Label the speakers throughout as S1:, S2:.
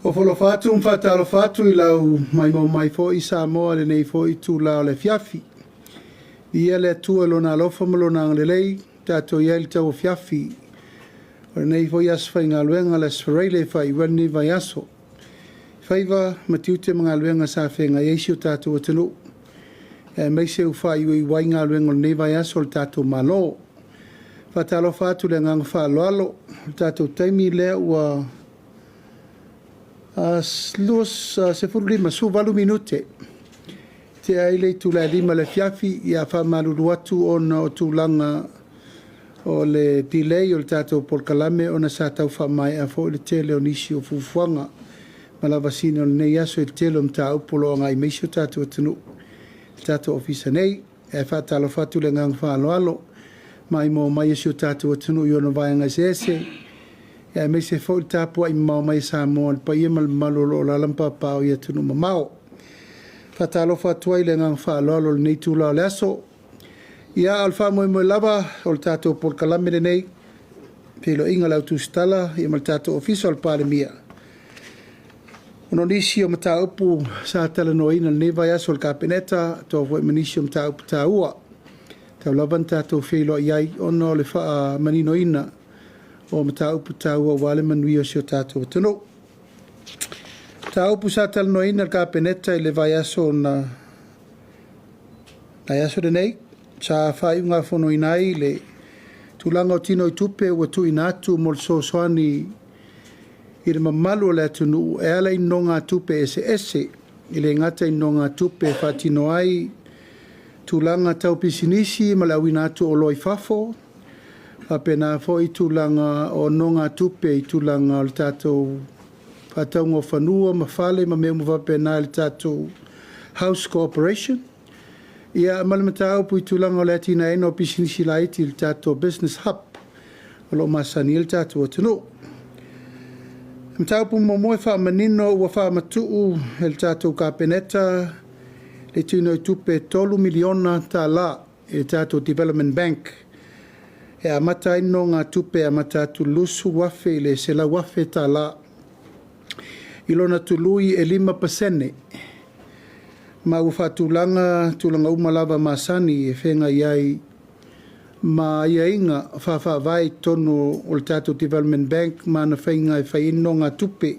S1: Ofo atu ma faatalofa atu i lau maimoa mai foi Samoa i lenei foi itula o le afiafi. Viia le Atua i Lona alofa ma Lona agalelei, tatou i ai i le tauafiafi o lenei foi aso faigaluega, le Aso Faraile e faaiu ai lenei vaiaso i faiva ma tiute ma galuega sa feagai ai si o tatou atunuu, aemaise ua faaiuiu ai galuega o lenei vaiaso a le tatou Malo. Faatalofa atu i le agaga faaaloalo, o le tatou taimi lea ua 15, 18 minute tea ai le itula e 5 i le afiafi. Ia faamalulu atu ona o tulaga o le delay o le tatou polokalame ona sa tau faamaea foi le tele o nisi o fuafuaga ma lavasiga o lenei aso i le tele o mataupu o lo o agai mai si o tatou atunuu i le tatou ofisa nei. Ae faatalofa atu i le agaga faaaloalo, maimoa mai e si o tatou atunuu i ona vaega eseese, aemaise foi le tapuai mamao mai a Samoa i le paia ma le mamalu o lo o alaala ma papaaao i atunuu mamao. Faatalofa atu ai i le agaga faaaloalo i lenei itula o le aso. Ia, a o le faamoemoe lava o le tatou polokalame lenei, feiloaiga o le au tusitala ma le tatou Ofisa o le Palemia, ona o nisi o mataupu sa talanoaina i lenei vaiaso i le Kapeneta, atoa foi ma nisi o mataupu taua tau lava ina tatou feiloai ai ona o le faamaninoina o mataupu taua aua le manuia o si o tatou atunuu. Mataupu sa talanoaina e le Kapeneta i le vaiaso na vaiaso lenei, sa faaiugafonoina ai le tulaga o tino i tupe ua tuuina atu mo le fesoasoani i le mamalu o le atunuu e ala i nonogatupe eseese, e le gata i nonogatupe e faatino ai tulaga tau pisinisi ma le auina atu o oloa i fafo, faapena foi tulaga o nonogatupe i tulaga o le tatou faatauga o fanua ma fale ma mea uma faapena i le tatou House Corporation, ia ma le mataupu i tulaga o le atinaeina o pisinisi laiti i le tatou Business Hub o lo o masani ai le tatou atunuu. Mataupu muamua e faamanino ua faamatuu e le tatou Kapeneta le tino i tupe $3 miliona i le tatou Development Bank e amata ai nonogatupe e amata atu i le $20,000 i le $100,000 i lona tului e 5%, ma ua faatulaga tulaga uma lava masani e feagai ai ma aiaiga faa-faavae i totonu o le tatou Development Bank ma ana faiga e fai ai nonogatupe.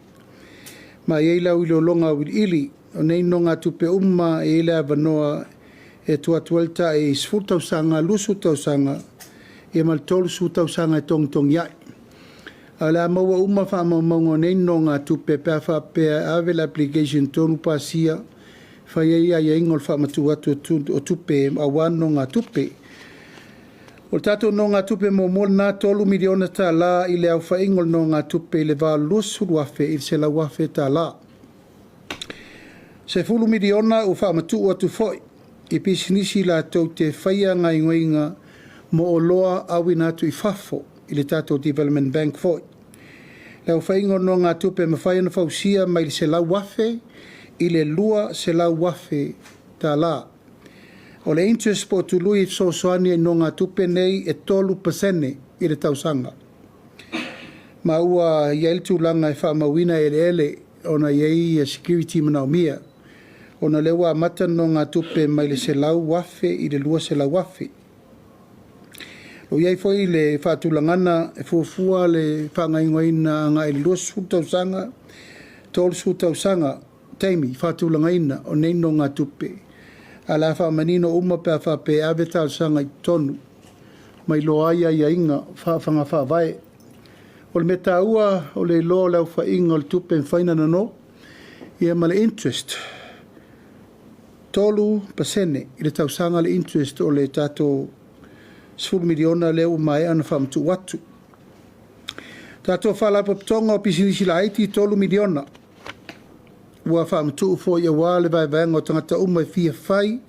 S1: Ma e i ai le auiloiloga auiliili o nei nonogatupe uma, e i ai le avanoa e tuu atu ai le tai 10 tausaga, 20 tausaga, ia ma le 30 tausaga e togitogi ai. Ae o le a maua uma faamaumauga o nei nonogatupe pe a faapea e ave le application tonu pasia, fai ai aiaiga o le faamatuu atu o tupe aua nonogatupe. O le tatou nonogatupe muamua lena $3 miliona i le aofaiga o le nonogatupe i le va o le $20,000 i le $100,000. $10 miliona ua faamatuu atu foi i pisinisi latou te faia gaoioiga mo oloa auina atu i fafo i le tatou Development Bank foi. Le aofaiga o nonogatupe e mafai ona fausia mai le $100,000 i le $200,000. O le interest po o tului e fesoasoani i nonogatupe nei e 3% i le tausaga. Ma ua i ai le tulaga e faamauina eleele ona e i ai security manaomia, ona o lea ua amata le nonogatupe mai le $100,000 i le $200,000. O i ai foi le faatulagana e fuafua le faagaoioiga agai i le 20 tausaga, 30 tausaga taimi faatulagaina o nei nonogatupe, ae o le a faamanino uma pe a faapea e ave talosaga i totonu ma iloa ai aiaiga faa-faiga faavae. O le mea taua o le iloa o le aofaiga o le tupe e mafai ona nono ia ma le interest, 3% i le tausaga le interest o le tatou $10 miliona lea ua maea ona faamatuu atu. Tatou Faalapotopotoga o Pisinisi Laiti, $3 miliona ua faamatuu foi aua le vaevaega o tagata uma e fia fai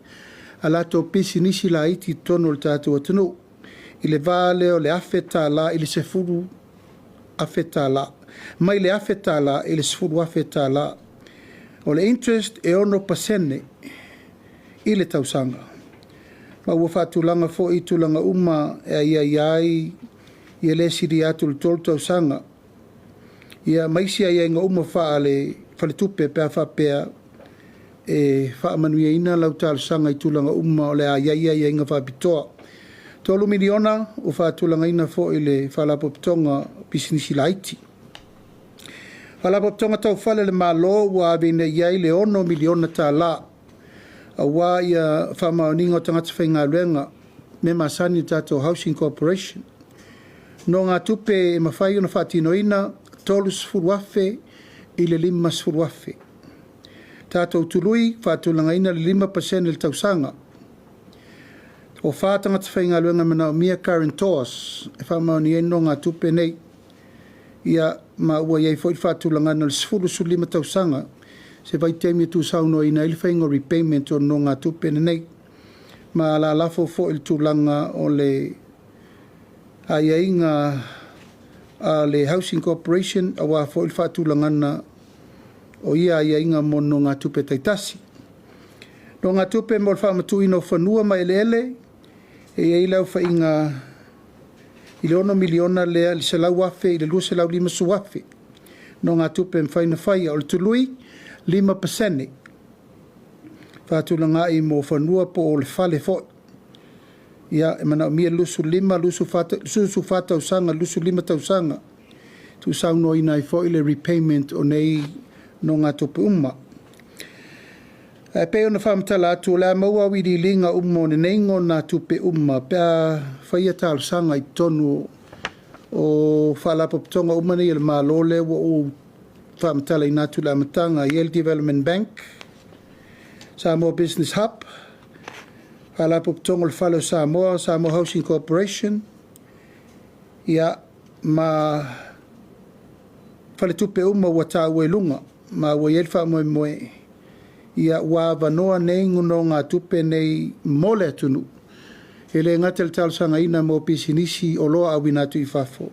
S1: a latou pisinisi laiti i totonu o le tatou atunuu i le va lea o le $1,000 i le $10,000, mai le $1,000 i le $10,000. O le interest e 6% i le tausaga. Ma ua faatulaga foi tulaga uma e aiaia ai ia le silia atu i le 3 tausaga Ia, ma isi aiaiga uma faale-faletupe pe a faapea e faamanuiaina lau talosaga i tulaga uma o le a i ai aiaiga faapitoa. $3 miliona ua faatulagaina foi i le Faalapotopotoga o Pisinisi Laiti. Faalapotopotoga Tau Fale a le Malo ua aveina i ai le $6 miliona tala aua faamaoniga o tagata faigaluega, mea masani o le tatou Housing Corporation. O nonogatupe e mafai ona faatinoina, $30,000 i le $50,000. Tatou tului, faatulagaina le 5% i le tausaga. O fa tagata faigaluega e manaomia guarantors e faamaonia ai nonogatupe nei. Ia, ma ua i ai foi le faatulagaga o le 10 15 tausaga, se vaitaimi e tuusaunoaina ai le faiga o repayment o nonogatupe nei. Ma alalafa foi i le tulaga o le aiaiga a le Housing Corporation aua foi le faatulagaga o ia aiaiga mo nonogatupe taitasi. Nonogatupe mo le faamatuuina o fanua ma eleele, e i ai le aofaiga i le $6 miliona lea i le $100,000 i le $250,000 nonogatupe e mafai ona faia. O le tului, 5% faatulagai mo fanua po o le fale foi. Ia, e manaomia le 25, 24 tausaga, 25 tausaga, tuusaunoaina ai foi le repayment o nei nonogatupe uma. Ae pei ona faamatala atu, o le a maua auiliiliga uma o nei nonogatupe uma pe a faia talosaga i totonu o Faalapotopotoga uma nei a le Malo lea ua ou faamatalaina atu i le amataga. E i ai le Development Bank, Samoa Business Hub, Faalapotopotoga o le Fale o Samoa, Samoa Housing Corporation, ia, ma faletupe uma ua taua i luga, ma ua i ai le faamoemoe, ia ua avanoa nei nonogatupe nei mo le atunuu, e le gata i le talosagaina mo pisinisi oloa auina atu i fafo,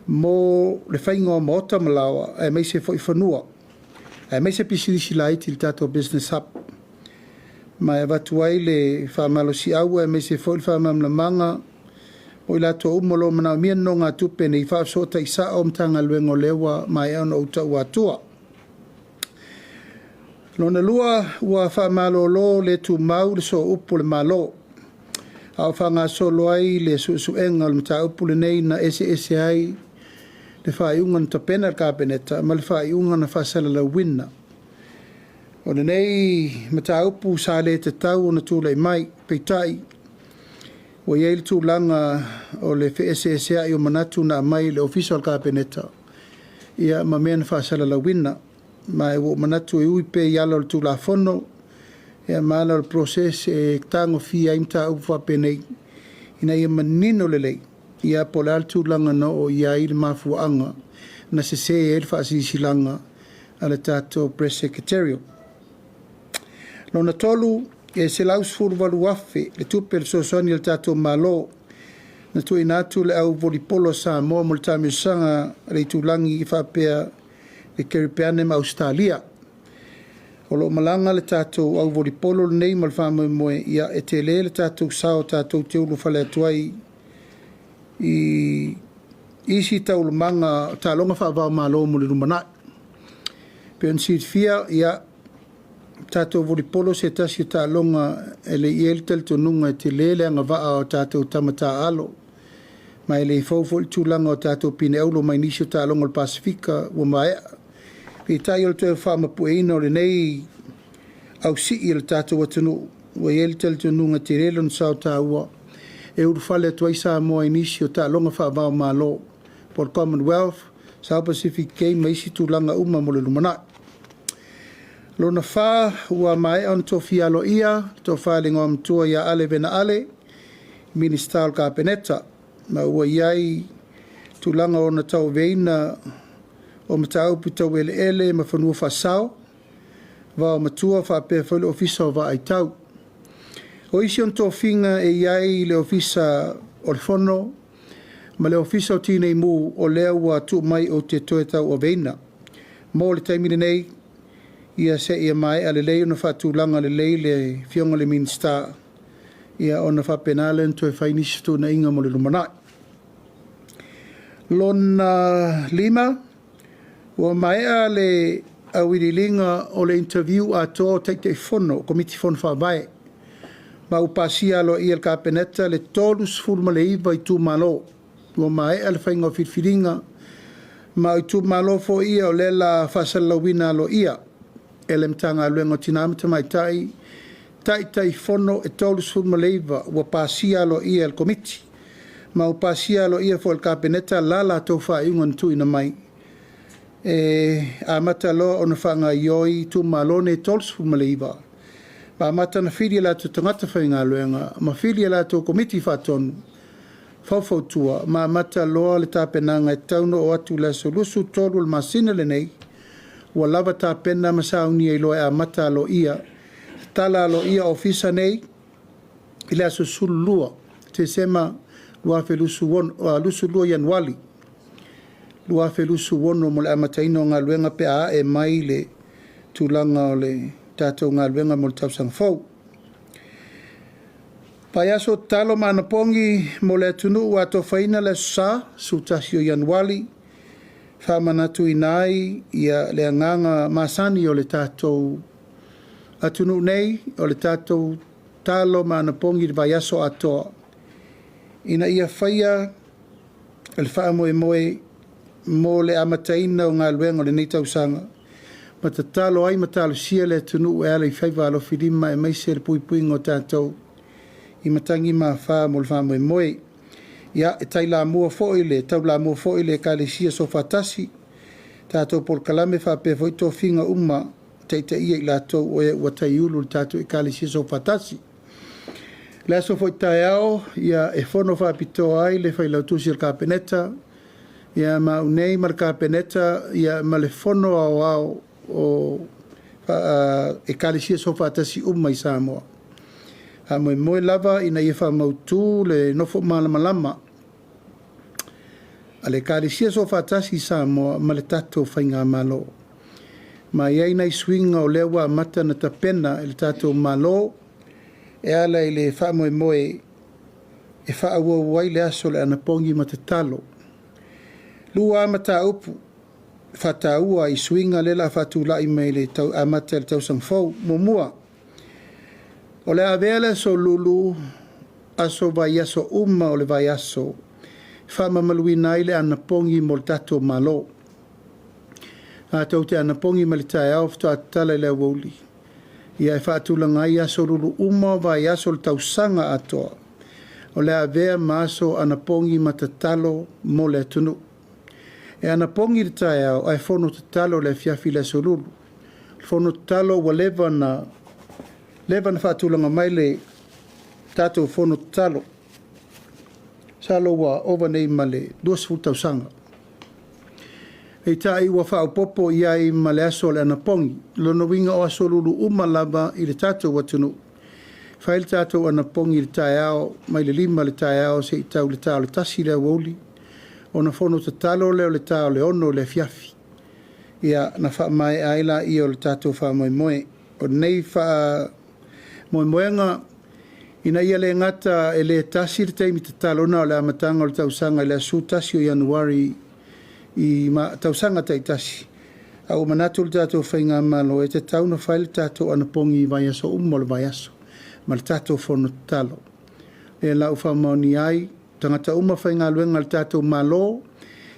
S1: mo le faiga o maota ma laoa, aemaise foi fanua, aemaise pisinisi laiti i le tatou Business Hub. Ma e avatu ai le faamalosiau aemaise foi le faamalamalamaga o i latou uma o lo o manaomia nonogatupe nei, faafesootai sao Matagaluega o lea ua maea ona ou taua atua. Lona lua, ua faamalolo le tumau le sooupu o le Malo, a o faagasolo ai le suesuega o le mataupu lenei na eseese ai le faaiuga na tapena e le Kapeneta ma le faaiuga na faasalalauina. O lenei mataupu sa le tatau ona tulai mai, peitai ua i ai le tulaga o le feeseeseai o manatu na aumai i le Ofisa o le Kapeneta ia ma mea na faasalalauina. Ma ua ou manatu e ui pea i ala o le Tulafono ia ma ala o le process e tagofia ai mataupu faapenei ina ia manino lelei ia po o le a le tulaga na oo i ai le mafuaaga na sese ai le faasilasilaga a le tatou Press Secretariat. Lona tolu, e $118,000 le tupe le fesoasoani a le tatou Malo na tuuina atu le au volipolo a Samoa mo le taamilosaga a le itulagi faapea le Kerepeane ma Ausetalia. O lo o malaga le tatou au volipolo lenei ma le faamoemoe, ia e tele le tatou sao tatou te ulufale atu ai i isi taualumaga o taaloga faava-o-Malo mo le lumanai. E pei ona silafia, ia, tatou volipolo o se tasi o taaloga e le i i ai le talitonuga e tele le agavaa o tatou tama taaalo, ma e le fou foi le tulaga o tatou pine auro mai nisi o taaloga o le Pasefika ua maea. Peitai o le toe faamapueina o lenei ausii e le tatou atunuu, ua i ai le talitonuga e tele lona sao taua e ulufale atu ai Samoa i nisi o taaloga faava-o-Malo po o le Commonwealth, South Pacific Games ma isi tulaga uma mo le lumanai. Lona fa, ua maea ona tofia aloaia le tofa i le Igoamatua ia Ale Vena Ale, Minisita o le Kapeneta, ma ua i ai tulaga o ona tauaveina o mataupu tau eleele ma fanua faasao, vaomatua faapea foi le Ofisa o Vaaitau. O isi ona tofiga e i ai le Ofisa o le Fono ma le Ofisa o Tinei Mu, o lea ua tuu mai ou te toe tauaveina. Mo le taimi lenei, ia seia maea lelei ona faatulaga lelei le Afioga i le Minisita, ia ona faapena lea ona toe fai nisi fetuunaiga mo le lumanai. Lona lima, Ua maea le auiliiliga o le interview atoa o Taitaifono o Komiti Fono Faavae, ma ua pasia aloaia e le Kapeneta le 39 itumalo. Ua maea le faiga o filifiliga, ma o itumalo foi ia o lea o le a faasalalauina aloaia e le Matagaluega o Tina ma Tamaitai Taitaifono e 39 ua pasia aloaia e le Komiti, ma ua pasia aloaia foi e le Kapeneta la latou faaiuga na tuuina mai e amata loa ona faagaoioi itumalo nei e 39, ma amata ona fili e latou tagata faigaluega ma fili e latou Komiti Faatonu faufautua, ma amata loa le tapenaga e tatau ona oo atu i le aso 23 o le masina lenei, ua lava tapena ma saunia ai loa e amata aloaia, tatala aloaia ofisa nei i le aso 12 Tesema 2022, Ianuari 2026 mo le amataina o galuega pe a ae mai le tulaga o le tatou galuega mo le tausaga fou. Vaiaso tatalo ma anapogi mo le atunuu ua atofaina le Aso Sa 11 o Ianuari, faamanatuina ai ia le agaga masani o le tatou atunuu nei, o le tatou talo ma anapogi i le vaiaso atoa, ina ia faia le faamoemoe mo le amataina o galuega o lenei tausaga, ma tatalo ai ma talosia le atunuu e ala i faiva alofilima aemaise le puipuiga o tatou i matagi ma afa mo le faamoemoe. Ia, e taulamua foi le Ekalesia Soofaatasi, tatou polokalame faapea foi tofiga uma taitaia i latou o e ua taiulu le tatou Ekalesia Soofaatasi. Le aso foi taeao, ia, e fono faapitoa ai le failautusi o le Kapeneta, ia ma au nei ma le Kapeneta, ia ma le fono aoao o Ekalesia Soofaatasi uma i Samoa. Faamoemoe lava ina ia faamautu le nofo malamalama a le Ekalesia Soofaatasi i Samoa ma le tatou faigamalo. Ma e i ai nai suiga o lea ua amata ona tapena e le tatou Malo e ala i le faamoemoe e faaauau ai le aso o le anapogi ma tatalo. Lua lava mataupu faataua i suiga lea o le a faatulai mai i le amata i le tausaga fou. Muamua, o le a avea le aso Lulu, aso vaiaso uma o le vaiaso, e faamamaluina ai le anapogi mo le tatou Malo. Tatou te anapogi mai le taeao faatoa tatala i le aoauli, ia e faatulaga ai aso Lulu uma o vaiaso o le tausaga atoa, o le a avea ma aso anapogi ma tatalo mo le atunuu. E anapogi le taeao ae fono tatalo le afiafi i le aso Lulu. O le fono tatalo ua leva ona faatulaga mai le tatou fono tatalo. Masalo ua ova nei ma le 20 tausaga. Peitai ua faaopoopo i ai ma le aso o le anapogi. O lona uiga o aso Lulu uma lava i le tatou atunuu. Fai le tatou anapogi i le taeao mai le 5 i le taeao seia tau i le ta o le 1 i le aoauli, ona fono tatalo lea o le ta o le 6 i le afiafi. Ia, ona faamaea ai lea o le tatou faamoemoe. O lenei faamoemoega, ina ia le gata e le tasi le taimi tatalo na o le amataga o le tausaga i le aso 11 o Ianuari i tausaga taitasi, a ua manatu le tatou faigamalo e tatau ona fai le tatou anapogi i vaiaso uma o le vaiaso ma le tatou fono tatalo. O lea la ua faamaonia ai tagata uma faigaluega a le tatou Malo,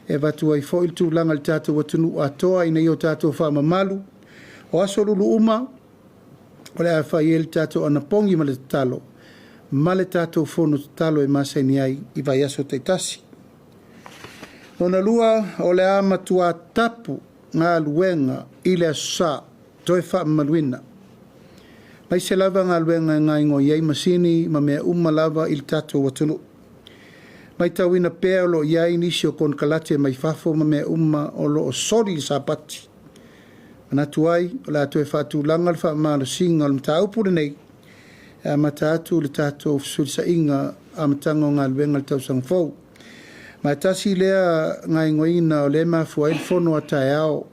S1: e avatu ai foi le tulaga i le tatou atunuu atoa ina ia o tatou faamamalu. O aso Lulu uma o le a fai ai le tatou anapogi ma le tatalo ma le tatou fono tatalo e masani ai i vaiaso taitasi. Lona lua, o le a matua tapu galuega i le Aso Sa, toe faamamaluina. Aemaise lava galuega e gaoioi ai masini ma mea uma lava i le tatou atunuu. Matauina pea o lo o i ai nisi o konekarate mai fafo ma mea uma o lo o soli le Sapati. Manatu ai, o le a toe faatulaga le faamalosiga o le mataupu lenei e amata atu le tatou fesulisaiga amataga o galuega i le tausaga fou. Ma e tasi lea gaoioiga o lea e mafua ai le fono a taeao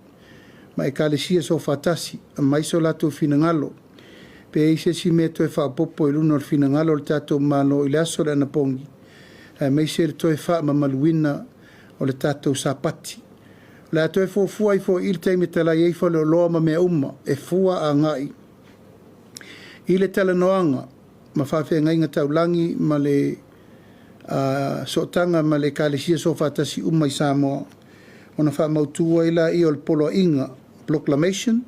S1: ma Ekalesia Soofaatasi, aumai so latou finagalo pe i ai se isi mea e toe faaopoopo i luna o le finagalo o le tatou Malo i le aso o le anapogi, aemaise le toe faamamaluina o le tatou Sapati. O le a toe fuafua ai foi i le taimi e talai ai faleoloa ma mea uma e fua agai i le talanoaga ma faafeagaiga taulagi ma le sootaga ma le Ekalesia Soofaatasi uma i Samoa, ona faamautu ai lea o le poloaiga, proclamation,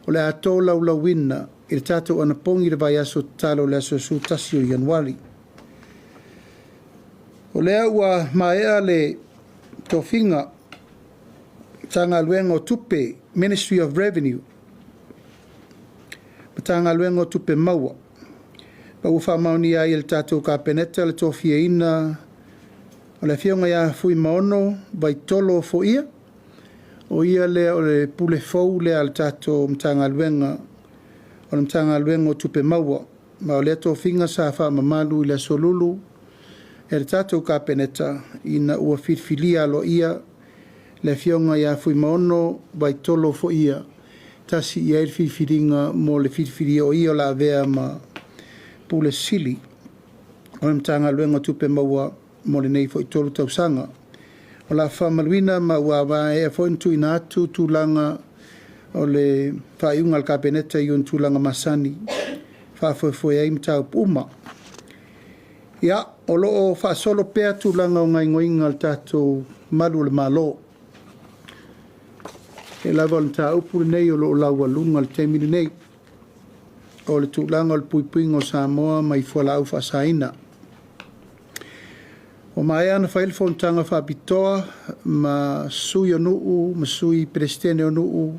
S1: o le a tolaulauina i le tatou anapogi i le vaiaso tatalo i le aso 11 o Ianuari. O lea ua maea le tofiga Matagaluega o Tupe, Ministry of Revenue, Matagaluega o Tupe Maua, ma ua faamaonia ai e le tatou Kapeneta le tofiaina o le Afioga ia Fuimaono Vaitolo Foia, o ia lea o le Pule fou lea a le tatou Matagaluega, o le Matagaluega o Tupe Maua, ma o lea tofiga sa faamamalu i le Aso Lulu e le tatou Kapeneta ina ua filifilia aloaia le Afioga ia Fuimaono Vaitolo Foia, tasi i ai le filifiliga mo le filifilia o ia o le a avea ma Pule Sili o le Matagaluega o Tupe Maua mo lenei foi 3 tausaga. O le a faamamaluina ma ua maea foi ona tuuina atu tulaga o le faaiuga a le Kapeneta i ona tulaga masani faafoefoe ai mataupu uma. Ia, o lo o faasolo pea tulaga o gaoioiga a le tatou malu o le Malo. E lava o le mataupu lenei o lo o laualuga i le taimi lenei, o le tulaga o le puipuiga o Samoa mai fualaau faasaina. Ua maea ona fai le fonotaga faapitoa ma sui o nuu ma sui Peresetene o nuu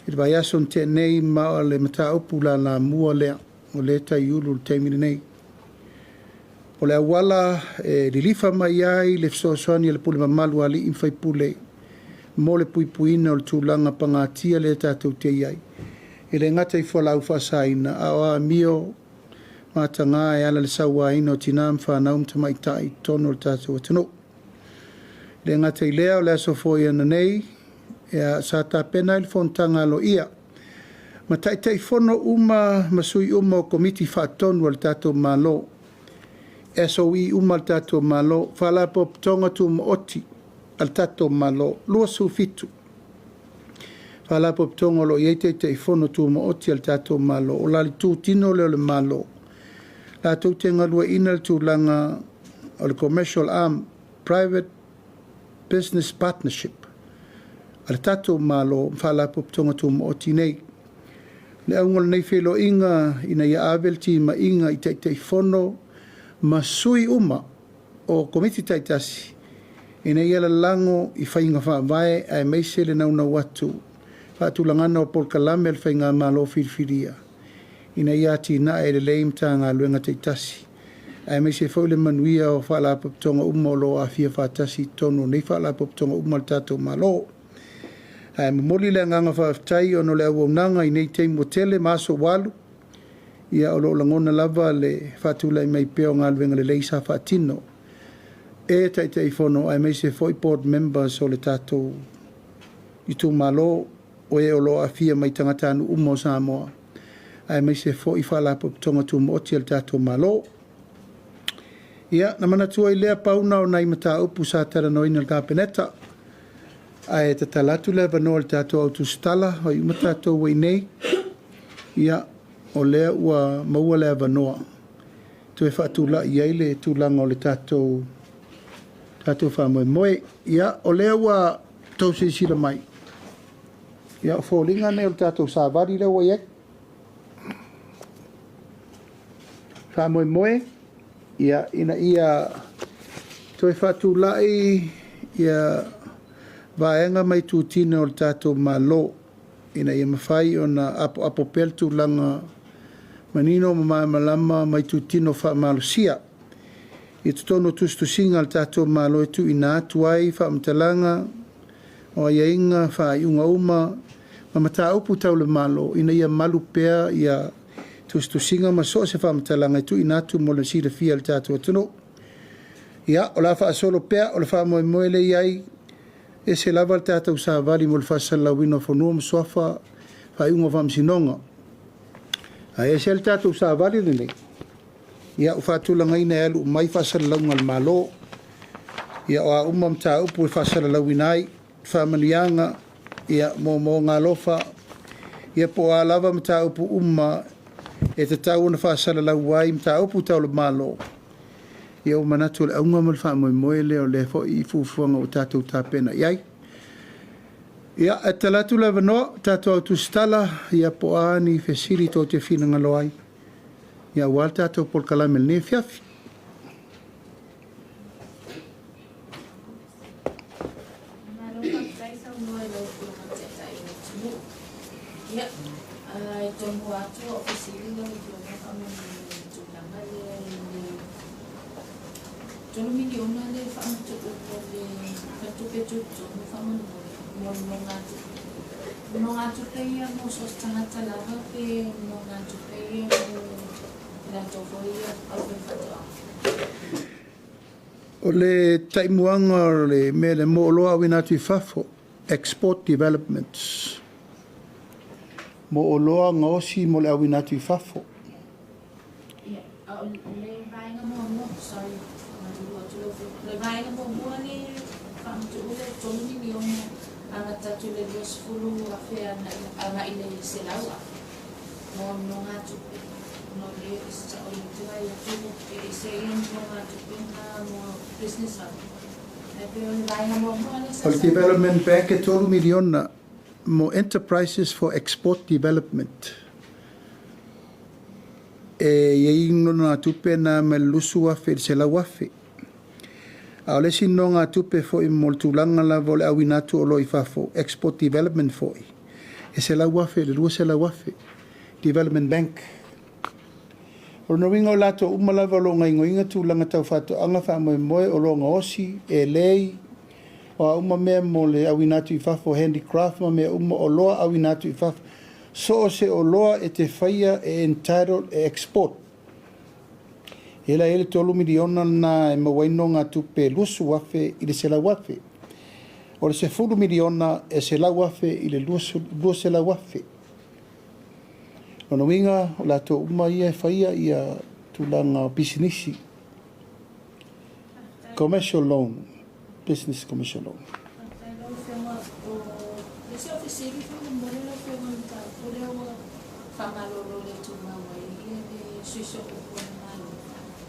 S1: i le vaiaso na tea nei, ma o le mataupu lalamua lea o lea e taiulu i le taimi lenei. O le auala e lilifa mai ai le fesoasoani a le pule mamalu a alii ma faipule mo le puipuiga o le tulaga pagatia lea tatou te i ai. E le gata i fualaau faasaina, a o amio mataga e ala i le sauaina o tina ma fanau ma tamaitai i totonu o le tatou atunuu. E le gata i lea, o le aso foi ananei sa tapena ai le fonotaga aloaia ma Taitaifono uma ma sui uma o Komiti Faatonu a le tatou Malo, SOE uma a le tatou Malo, Faalapotopotoga Tumaoti a le tatou Malo, 27 Faalapotopotoga o lo o i ai Taitaifono Tumaoti a le tatou Malo, o la le itutino lea o le Malo, latou te galueaiina le tulaga o le commercial arm, private business partnership a le tatou Malo ma Faalapotopotoga Tumaoti nei. Le auga o lenei feiloaiga ina ia ave le timaiga i Taitaifono ma sui uma o Komiti taitasi ina ia lalago i faiga faavae aemaise le naunau atu faatulagana o polokalame a le faigamalo filifilia ina ia atinae lelei Matagaluega taitasi aemaise foi le manuia o Faalapotopotoga uma o lo o aafia faatasi i totonu o nei Faalapotopotoga uma a le tatou Malo. Ae momoli le agaga faafetai ona o le auaunaga i nei taimi ua tele ma aso ua alu, ia o lo o lagona lava le faatulai mai pea o galuega lelei sa faatino e Taitaifono aemaise foi board members o le tatou itumalo o e o lo o aafia mai tagatanuu uma o Samoa aemaise foi Faalapotopotoga Tumaoti a le tatou Malo. Ia, na manatua ai lea pauna o nai mataupu sa talanoaina i le Kapeneta, ae tatala atu le avanoa i le tatou au tusitala, o ai uma tatou ua i inei, ia, o lea ua maua le avanoa toe faatulai ai le tulaga o le tatou faamoemoe. Ia, o lea ua outou silasila mai, ia, o foliga nei o le tatou savali lea ua i ai. Faamoemoe, ia, ina ia toe faatulai ia vaega ma itutino o le tatou Malo ina ia mafai ona apoapo pea le tulaga manino ma malamalama ma itutino faamalosia i totonu o tusitusiga a le tatou Malo e tuuina atu ai faamatalaga o aiaiga, faaiuga uma ma mataupu tau le Malo ina ia malu pea ia tusitusiga ma so o se faamatalaga e tuuina atu mo le silafia e le tatou atunuu. Ia, o le a faasolo pea, o le faamoemoe lea e i ai, ese lava le tatou savali mo le faasalalauina o fanua ma suafa, faaiuga o faamasinoga. Ae ese le tatou savali lenei, ia ua faatulagaina e alu uma ai faasalalauga a le Malo. Ia o a uma mataupu e faasalalauina ai, faamanuiaga, ia, moomooga alofa, ia po o a lava mataupu uma e tatau ona faasalalau ai mataupu tau le Malo. Ia ua manatu o le auga ma le faamoemoe lea o lea foi fuafuaga ua tatou tapena i ai. Ia, e tatala atu le avanoa, tatou autusitala, ia po o a ni fesili tou te finagalo ai, ia aua le tatou polokalame i lenei afiafi.
S2: Malo faafetai saunoa i lau Afioga i le Taitai o le atunuu. Ia, e toamua atu au fesili lau Afioga faamolemole i le tulaga lea i le $3 miliona lea e faamatuu mo le Faletupe Tutotonu faamolemole mo nonogatupe. O nonogatupe ia mo so o se tagata lava pe o nonogatupe ia mo latou foi ia aufaifaatoaga?
S1: O le taimuaga o le mea le mo oloa auina atu i fafo, export developments. Mo oloa gaosi mo le auina atu i fafo.
S2: Ia, a o le vaega muamua, sorry, malulu atu lau Afioga. O le vaega muamua le faamatuu le $3 miliona amata atu i le 20,000 agai i le 100,000 mo nonogatupe. Ona o lea o lea ou te vaai atu e ese ia nonogatupe na mo business lava. Ae pei o le vaega muamua lea sa
S1: O le Development Bank e 3 miliona mo enterprises for export development. E i ai nonogatupe na mai le 20,000 i le 100,000. A o le isi nonogatupe foi mo le tulaga lava o le auina atu o oloa i fafo, export development foi, e 100,000 i le 200,000. Development Bank. O lona uiga o latou uma lava o lo o gaoioiga tulaga tau faatoaga faamoemoe o oloa gaosi, elei, o a uma mea mo le auina atu i fafo, handicraft ma mea uma, oloa auina atu i fafo. So o se oloa e te faia e entitled e export. E la e le 3 miliona na e maua ai nonogatupe 20,000 i le 100,000. O le 10 miliona e 100,000 i le 200,000. Lona uiga, o latou uma ia e faia ia tulaga o pisinisi. Commercial loan, business commercial loan.
S2: Faafetai lau Afioga. O le isi au fesili faamolemole lau Afioga i le mataupu lea ua faamalolo le tumau ai le sui sooupu o le Malo.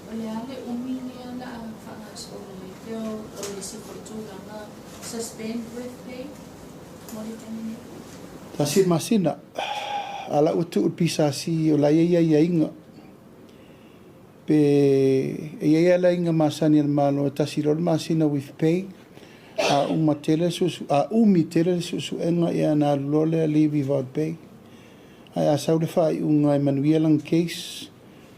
S2: O le a le umi lea o le a faagasolo ai pe o le isi foi tulaga suspend with pay mo le taimi nei?
S1: 1 masina, a la ua tuu le PSC o la e i ai aiaiga. Pe e i ai aiaiga masani a le Malo e 1 loa le masina with pay, a uma tele susu, a umi tele le suesuega ia na alu loa lea leave without pay. Ae a sau le faaiuga e manuia lana case,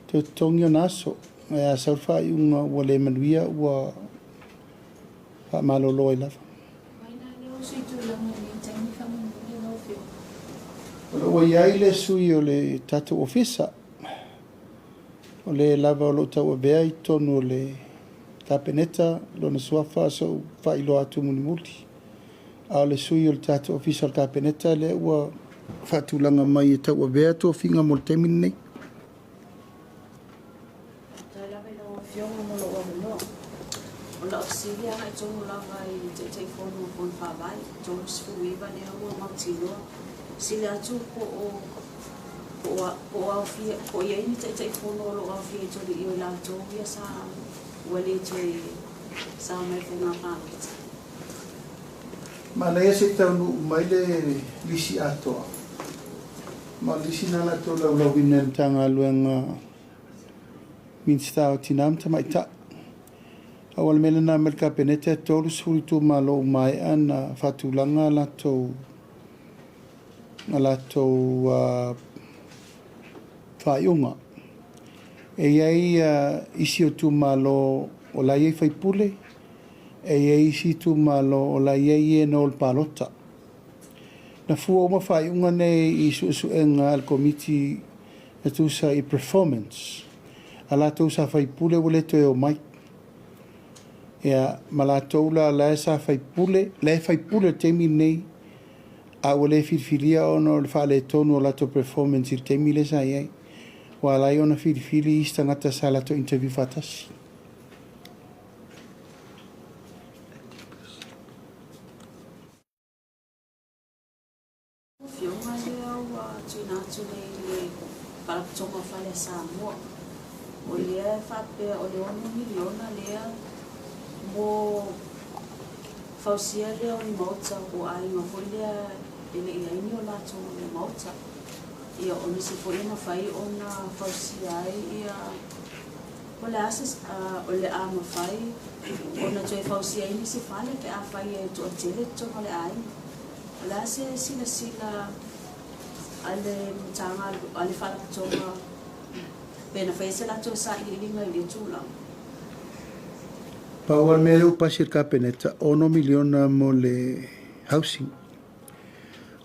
S1: toe totogi ona aso. Ae a sau le faaiuga ua le manuia ua faamalolo ai lava.
S2: Mai la lea o sui tulaga i lenei taimi faamolemole lau Afioga?
S1: O lo o ua i ai le sui o le tatou ofisa. O le lava o lo o tauavea i totonu o le Kapeneta, lona suafa sa ou faailoa atu mulimuli. A o le sui o le tatou ofisa o le Kapeneta lea ua faatulaga mai e tauavea tofiga mo le taimi lenei.
S3: Faafetai lava i lau Afioga mo lou avanoa. O lau fesili agai tonu lava i le Taitaifono o Fono Faavae, 39 lea ua mautinoa. Sili atu po o aofia, po o i ai ni Taitaifono o lo o aofia i totonu i o latou ia sa ua le toe sao mai le faiga palota.
S1: Manaia se i taunuu mai le lisi atoa. Ma o le lisi na latou laulauina e le Matagaluega Minisita o Tina ma Tamaitai. A o le mea lena mai le Kapeneta e 30 itumalo ua maea na faatulaga a latou faaiuga. E i ai isi o itumalo o la e i ai faipule, e i ai isi itumalo o la e i ai e na o le palota. Na fua uma faaiuga nei i suesuega a le komiti e tusa i performance. A latou sa faipule ua le toe omai. Ia, ma latou la la e sa faipule, la e faipule i le taimi lenei, a ua le filifilia ona o le faaletonu o latou performance i le taimi lea sa i ai. Ua ala ai ona filifili isi tagata sa latou interview faatasi.
S3: ua tuuina atu nei i le Faalapotopotoga o Fale a Samoa. O lea e faapea o le $6 miliona lea mo fausia lea o ni maota o aiga foi lea e le i i ai ni o latou maota. Ia o nisi foi e mafai ona fausia ai ia po o le a se o le a mafai ona toe fausia ai nisi fale pe afai e toatele totonu o le aiga. O le a se silasila a le Matagaluega a le Faalapotopotoga pe na faia se latou sailiiliga i lea tulaga?
S1: Pau lava le mea lea ua pasi e le Kapeneta, $6 miliona mo le housing.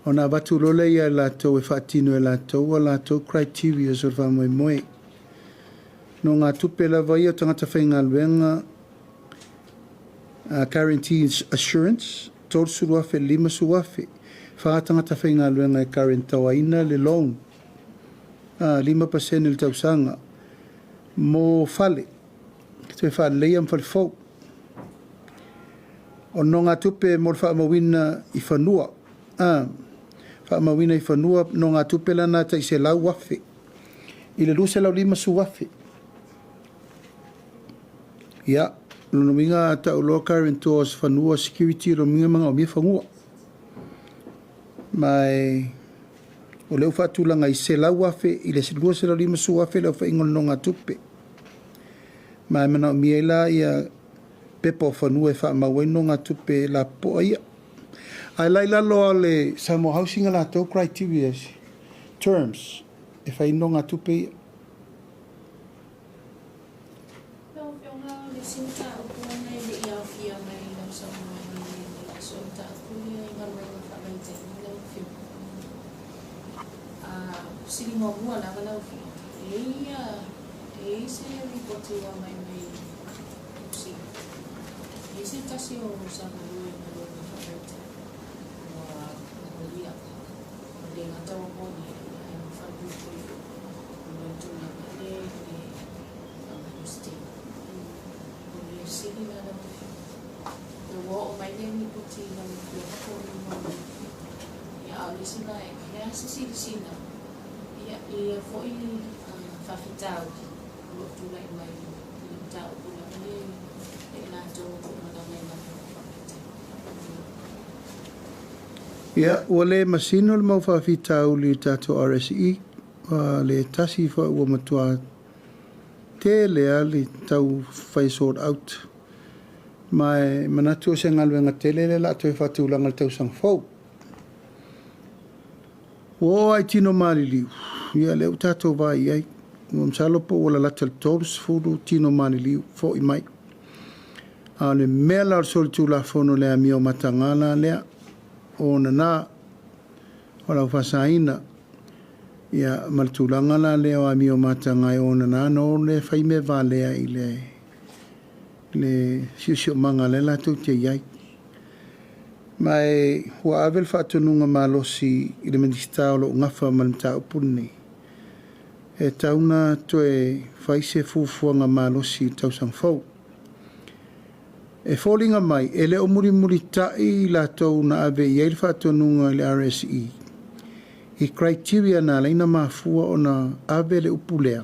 S1: Ona avatu loa lea ia i latou e faatino e latou a latou criterias o le faamoemoe. Nogatupe lava ia o tagata faigaluega guarantee assurance, $30,000 i le $50,000. Fa tagata faigaluega e guarantoaina le loan, 5% i le tausaga mo fale, toe faaleleia ma fale fou. O nogatupe mo le faamauina i fanua, faamauina i fanua nogatupe lana tai $100,000 i le $250,000. Ia, lona uiga a tau loa guarantors fanua security, lona uiga e manaomia fanua. Ma e o lea ua faatulaga i $100,000 i le $250,000 le aofaiga o le nogatupe. Ma e manaomia ai la ia pepa o fanua e faamau ai nogatupe lapopoa ia. Ae la i lalo o le Samoa Housing a latou criteria terms e fai ai nogatupe ia.
S2: Lau Afioga, o le isi mataupu ona e le i aofia mai i lau saunoaga i le aso, o le mataupu lea i galuega faavaitaimi lau Afioga. Fesili muamua lava lau Afioga, e i ai se lipoti ua aumai mai Niu Sila, e i ai se tasi o sa galue i galuega faavaitaimi ua molia, ua le gata ua molia, ae ua falepuipui foi ona o le tulaga lea i le faamalositino. O le fesili la lau Afioga, pe ua oo mai lea lipoti i lau Afioga po o le ua… Ia, a o le isi vaega, o le a se silasila ia i ia foi faafitauli o lo o tulai mai i le mataupu lava lea ia i latou o lo o malaga i galuega faavaitaimi.
S1: Ia, ua le masino le mau faafitauli i le tatou RSE, ua le tasi foi ua matua tele lava le tau fai sort out. Ma e manatu o se galuega tele lea o le a toe faatulaga i le tausaga fou. Ua oo lava i tino maliliu, ia lea ua tatou vaai i ai. Ua masalo po ua lalata i le 30 tino maliliu foi mai. A o le mea la o le solitulafono i le amio mataga la lea, o nana o lau faasaina, ia ma le tulaga la lea o amio mataga e onana ona o lea fai mea valea i le siosiomaga lea latou te i ai. Ma e ua ave le faatonuga malosi i le Minisita o lo o gafa ma le mataupu lenei, e tatau ona toe fai se fuafuaga malosi i le tausaga fou. E foliga mai e le o mulimulitai i latou na ave i ai le faatonuga i le RSE i criteria na ala ai ona mafua ona ave le upu lea,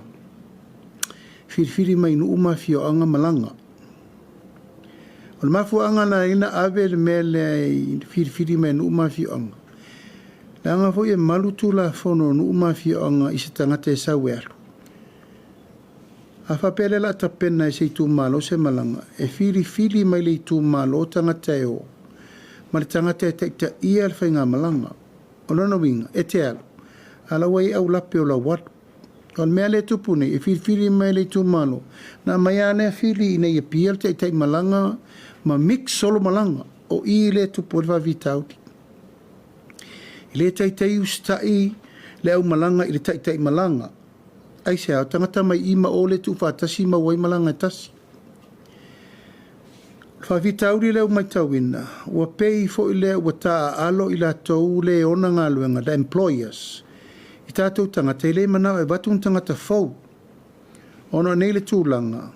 S1: filifili mai nuu ma afioaga malaga. O le mafuaaga na ala ai ona ave le mea lea i filifili mai nuu ma afioaga, leaga foi e malu Tulafono o nuu ma afioaga i se tagata e sau e alu. A faapea o lea o le a tapena e se itumalo se malaga, e filifili mai le itumalo tagata e o, ma le tagata e taitaia le faigamalaga. O lona uiga, e te alu, a o la ua i ai aulape o lau alu. O le mea lea e tupu nei, e filifili mai le itumalo, ona aumai lava lea fili ina ia pia le taitai malaga ma mix solo malaga. O i lea e tupu ai le faafitauli. E le taitai usitai le aumalaga i le taitai malaga. Aisea? O tagata mai i ma o lea e tuufaatasi maua ai malaga e tasi. O le faafitauli lea ua matauina, ua pei foi lea ua taaalo i latou le ona galuega, the employers, i tatou tagata e le manao e avatu ni tagata fou. Ona o nei le tulaga,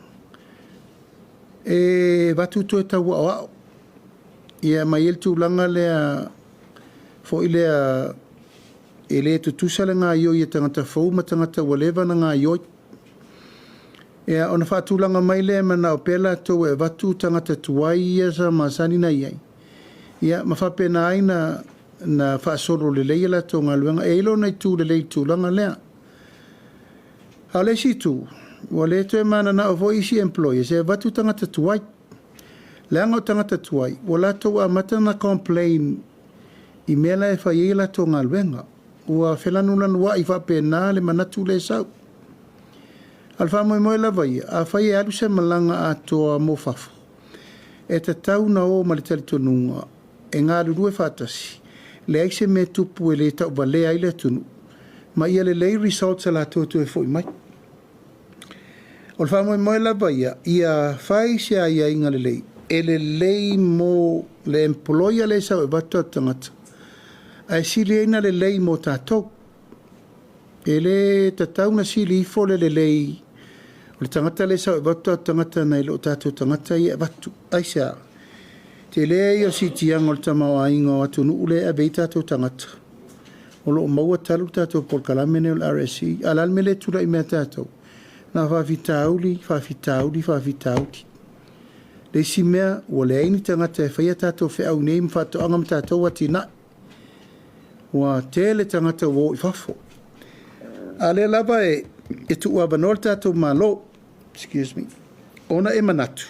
S1: e avatu toe tau aoao. Ia ma i ai le tulaga lea foi lea E lē tutusa le gaoioi a tagata fou ma tagata ua leva ona gaoioi. Ia, ona faatulaga mai lea e manao pea latou e avatu tagata tuai ia sa masani ona i ai, ia ma faapena ai na na faasolo lelei a latou galuega. E i ai lona itu lelei i le tulaga lea. A o le isi itu, ua le toe mananao foi isi employers e avatu tagata tuai, leaga o tagata tuai ua latou amata ona complain i mea la e fai ai a latou galuega. Ua felanulanuai faapena le manatu lea e sau. A o le faamoemoe lava ia, afai e alu se malaga atoa mo fafo, e tatau ona o ma le talitonuga e galulue faatasi, leai se mea e tupu e le tauvalea ai le atunuu, ma ia lelei results a latou e toe foi mai. O le faamoemoe lava ia, ia fai se aiaiga lelei, e lelei mo le employer lea e sau e avatu o tatou tagata, ae sili ai ona lelei mo tatou. E le tatau ona sili ifo le lelei o le tagata lea e sau e avatu o tatou tagata nai lo tatou tagata ia e avatu. Aisea? Tele ia o le siitiaga o le tamaoaiga o atunuu lea e ave ai tatou tagata. O lo o maua talu le tatou polokalame lenei o le RSE. A o le a le mea lea e tulai mai ia tatou? Na o faafitauli, faafitauli, faafitauli. Le isi mea, ua leai ni tagata e faia tatou feau nei ma faatoaga ma tatou atinae. Ua tele tagata ua o i fafo. A o lea lava e tuuavanoa le tatou Malo, excuse me, ona e manatu,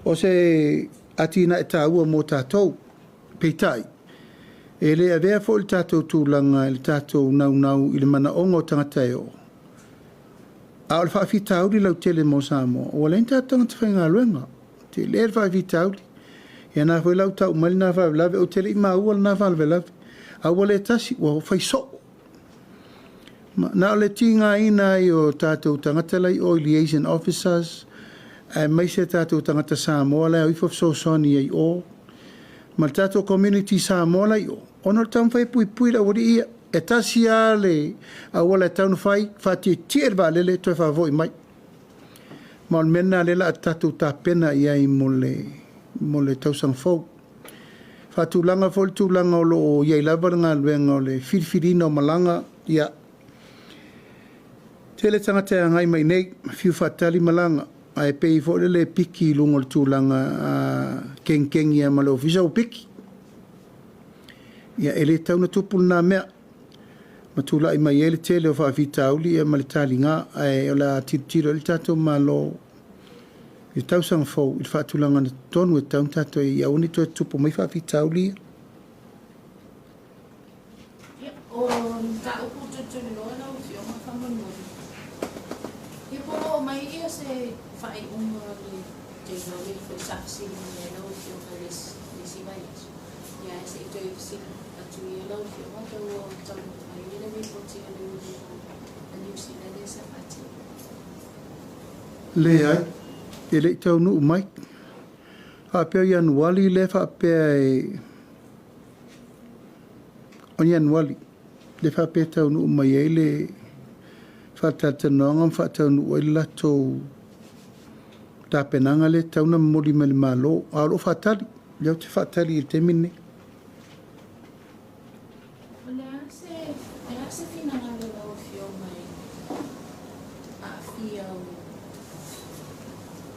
S1: o se atinae taua mo tatou. Peitai, e le avea foi le tatou tulaga i le tatou naunau i le manaoga o tagata e o, a o le faafitauli lautele mo Samoa, ua leai ni tatou tagata faigaluega. Tele le faafitauli. Ia na foi la ua tau mai lena faalavelave, ou te le i maua lena faalavelave. A ua le tasi, ua fai soo. Na o le tigaina ai o tatou tagata la i o i liaison officers, aemaise tatou tagata Samoa la e o ifo fesoasoani ai i o, ma le tatou community Samoa la i o, ona o le taumafai e puipui le aualii ia. E tasi lava le auala e tatau ona fai, faatietie le vaalele toe faafoi mai. Ma o le mea lena o lea o le a tatou tapena i ai mo le tausaga fou. Faatulaga foi le tulaga o lo o i ai lava le galuega o le filifiliina o malaga, ia, tele tagata e agai mai i inei, fiu faatali malaga, ae pei foi lele e piki i luga o le tulaga a kegiKegi lava ma le ofisa ua piki. Ia, e le tatau ona tupu lena mea, ma tulai mai ai le tele o faafitauli ma le taliga, ae o le a tilotilo i ai le tatou Malo i le tausaga fou i le faatulagaga tonu e tatau ona tatou i ai, ia aua ne i toe tutupu mai faafitauli ia.
S2: Ia, o mataupu tulituliloa lau Afioga faamolemole. Ia po o oo mai ia se faaiuga o le teiloa lea foi sa fesili mai ai lau Afioga i le isi vaiaso. Ia ae se i toe fesili atu ia lau Afioga pe ua taunuu mai le lipoti a leoleo a Niu Sila lea sa faatino.
S1: Leai, e le i taunuu mai. Faapea o Ianuali lea faapea e o Ianuali lea faapea e taunuu mai ai le faatalatalanoaga ma faataunuu ai le latou tapenaga lea e tatau ona momoli mai i le Malo, a o lo o faatali. O lea ou te faatali i le taimi lenei.
S2: O le a se, e a se finagalo o lau Afioga i aafia o,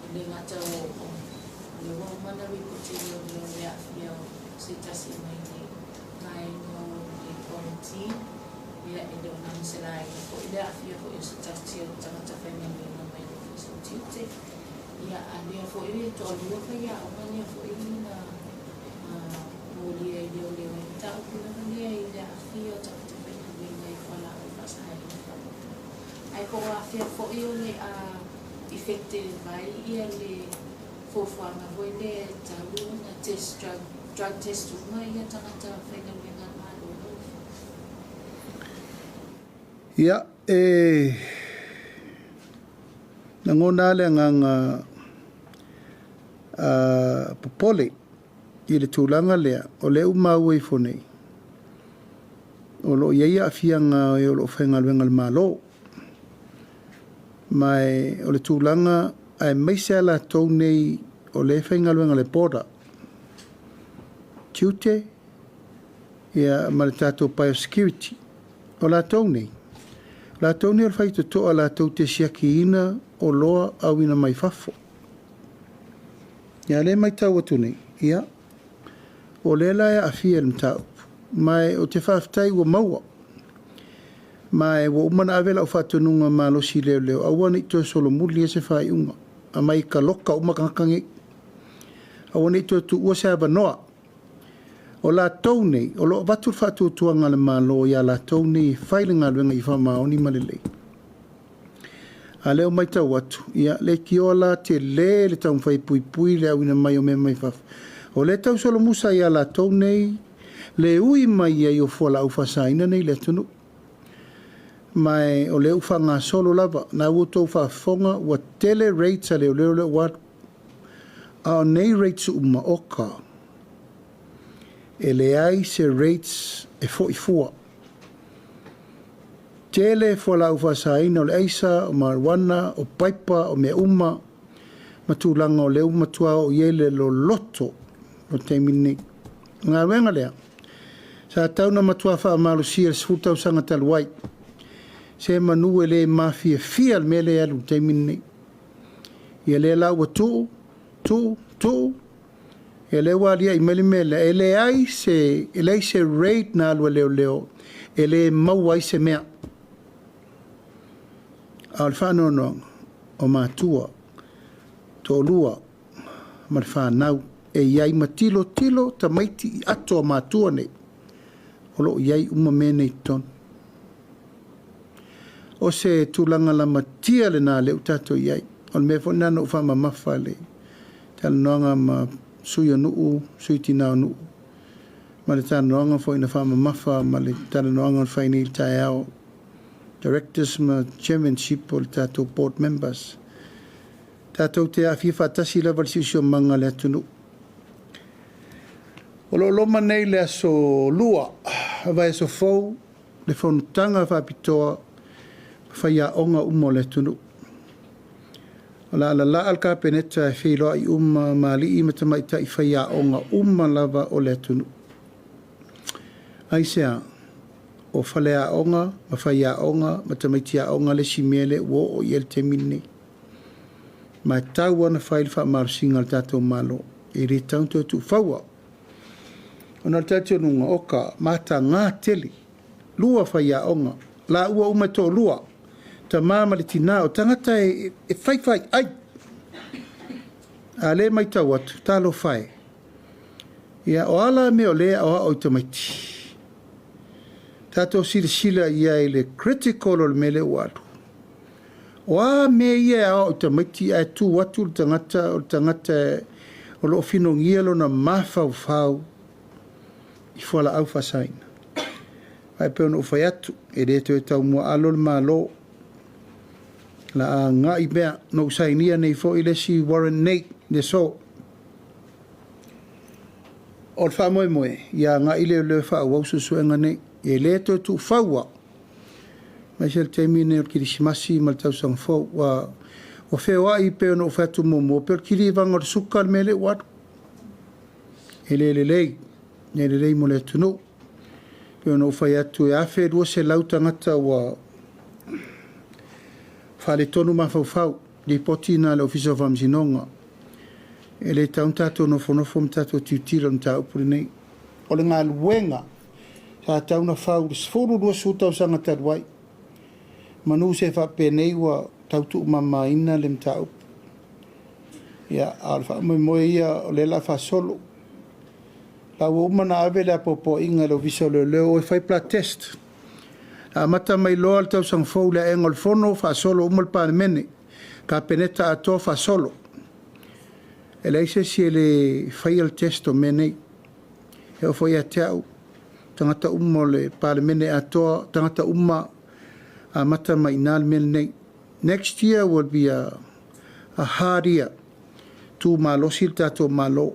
S2: e le gata o, o lea ua uma ona ripoti e leoleo le aafia o se tasi mai le vaega o le quarantine, ia e le o na ma se laina foi le aafia foi o se tasi o tagata faigaluega mai le Ofisa o Tiute. Ia, a lea foi e toalua faiaoga lea foi na molia i leoleo ai mataupu lava lea i le aafia o tagata faigaluega i fualaau faasaina faamotu. Ae po o afea foi o le a effective ai ia le fuafuaga foi lea e tatau ona test drug, drug test uma ia tagata faigaluega a le Malo lau Afioga.
S1: Ia, e lagona lava le agaga popole i le tulaga lea, o lea ua maua ifo nei, o lo o i ai aafiaga o e o lo o faigaluega i le Malo. Ma o le tulaga aemaise lava latou nei o lea e faigaluega i le border, tiute, Ia, ma le tatou biosecurity. O latou nei, o latou nei o le faitotoa latou te siakiina oloa auina mai fafo. Ia, lea e matau atu nei, ia, o lea la e aafia i le mataupu, ma ou te faafetai ua maua. Ma ua uma ona ave lau faatonuga malosi i leoleo, aua ne i toe solomuli ai se faaiuga, aumai kaloka uma tagata nei. Aua ne i toe tuua se avanoa. O latou nei, o lo o avatu le faatuatuaga a le Malo ia latou nei e fai le galuega ia faamaoni ma lelei. A o lea ua matau atu, ia, leitioa la tele le taumafai e puipui le auina mai o mea mai fafo. O lea e tausolomusa ia latou nei le ui mai ai o fualaau faasaina nei i le atunuu. Ma o lea ua faagasolo lava, na ua outou faafofoga ua tele raids a leoleo lea ua alu. A o nei raids uma, oka, e leai se raids e foi fua. Tele fualaau faasaina o le aisa, o marijuana, o paipa, o mea uma, ma tulaga o lea ua matua oo i ai le loloto o le taimi lenei. O le galuega lea, sa tau na matua faamalosia i le 10 tausaga talu ai, se manu e le mafiafia le mea lea e alu i le taimi lenei. Ia lea la ua tuu, tuu, tuu, ia lea ua aliae mai le mea lea, e leai se, e leai se raid na alu a leoleo e le maua ai se mea. A o le faanoanoaga, o matua, toalua ma le fanau e i ai ma tilotilo tamaiti i ato a matua nei, o lo o i ai uma mea nei i totonu. O se tulaga lamatia lena lea ua tatou i ai. O le mea foi lena na ou faamamafa i le talanoaga ma sui o nuu, sui tina o nuu, ma le talanoaga foi na faamamafa ma le talanoaga na fai nei i le taeao, directors ma chairmanship o le tatou board members. Tatou te aafia faatasi lava i le siosiomaga a le atunuu. O lo o loma nei le aso Lua, vaiaso fou, le fonotaga faapitoa ma faiaoga uma o le atunuu. O le a lalaa le Kapeneta e feiloai uma ma alii ma tamaitai faiaoga uma lava o le atunuu. Aisea? O faleaoga ma faiaoga ma tamaiti aoga le isi mea lea ua oo i ai le taimi lenei. Ma e tatau lava ona fai le faamalosiga a le tatou Malo. E le tatau ona toe tuufaua. Ona o le talitonuga, oka, mataga tele, lua faiaoga, laua uma e toalua, tama ma le tina, o tagata e faifai ai. A o lea e matau atu, talofa e. Ia, o a la mea o lea e aoao i tamaiti? Tatou silasila i ai i le critical o le mea lea ua alu. O a mea ia e aoao i tamaiti ae tu atu le tagata o le tagata o lo o finogia lona mafaufau i fualaau faasaina. Ae pei ona ou fai atu, e le toe taumuaalo le Malo. La agai pea, na ou sainia nei foi le isi warrant nei, le aso. O le faamoemoe, ia agai leoleo e faaauau suesuega nei. E le toe tuufaua. Aemaise le taimi lenei o le Kerisimasi ma le tausaga fou. Ua, ua feoai pei ona ou fai atu muamua, pei o le kilivaga o le suka le mea lea ua alu. E le lelei, le lelei mo le atunuu. Pei ona ou fai atu e 1,200 tagata ua faaletonu mafaufau, lipoti na a le Ofisa o Faamasinoga. E le tatau ona tatou nofonofo ma tatou tilotilo i le mataupu lenei. O le galuega sa tatau ona fau i le 10, 20 tausaga talu ai. Manu se faapenei ua tau tuumamaina le mataupu. Ia, a o le faamoemoe ia o lea o le a faasolo. La ua uma ona ave le apoapoaiga i le Ofisa o Leoleo o e fai blood test. Amata mai loa le tausaga fou i le aega o le Fono, faasolo uma le Palemene, Kapeneta atoa faasolo. E leai se isi e le faia le test o mea nei. E oo foi ia te au, tagata uma o le Palemene atoa, tagata uma amata mai i ina le mea lenei. Next year will be a hard year. Tu malosi le tatou Malo.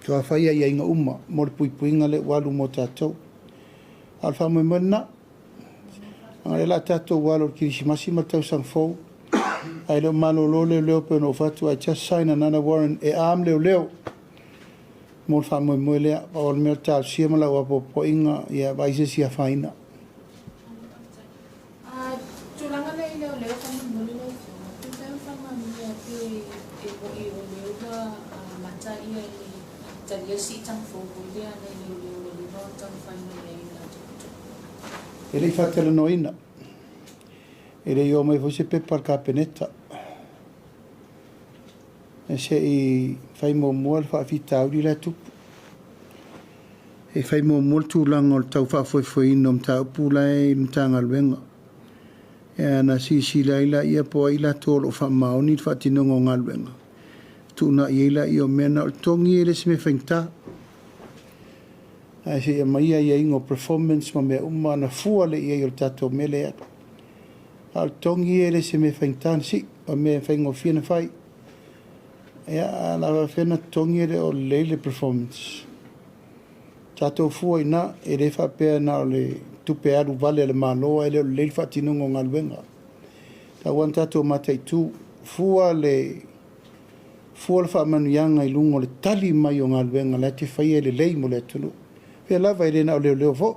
S1: Toe fai aiaiga uma mo le puipuiga lea ua alu mo tatou. A o le faamoemoe lena. A o lea o le a tatou alo i le Kerisimasi ma le tausaga fou, ae le o malolo leoleo pei ona ou fai atu, I just sign another warrant e arm leoleo. Mo le faamoemoe lea, pau o le mea o le talosia ma lau apoapoaiga, ia vaai se isi afaina.
S2: A tulaga lea i leoleo faamolemole lau Afioga, pe mafai ona faamaonia pe e mo'i o lea ua amata ia le talia le siitaga fou foi lea a nai leoleo ua leva ona taumafai mai ai i le latou totogi?
S1: E le i faatalanoaina. E le i oo mai foi se pepa a le Kapeneta. Se i fai muamua le faafitauli la e tupu. E fai muamua le tulaga o le tau faafoefoeina o mataupu la e i le Matagaluega. Ona silasila ai lea po o ai i latou o lo o faamaoni le faatinoga o galuega, fetuunai ai lea o mea na. O le totogi e le o se mea faigata, ae se i aumai aiaiga o performance ma mea uma ona fua lea i ai o le tatou mea lea e alu. A o le totogi e le o se mea faigata ona sii, o le mea e faigofie ona fai. Ia, a o le a faapefea ona totogi e le o lelei le performance. Tatou fua i ina, e le faapea na o le tupe alu vale a le Malo ae le o lelei le faatinoga o galuega. E tatau lava ona tatou mataitu, fua le faamanuiaga i luga o le tali mai o galuega la e te faia e lelei mo le atunuu. Faapea lava e le na o leoleo foi.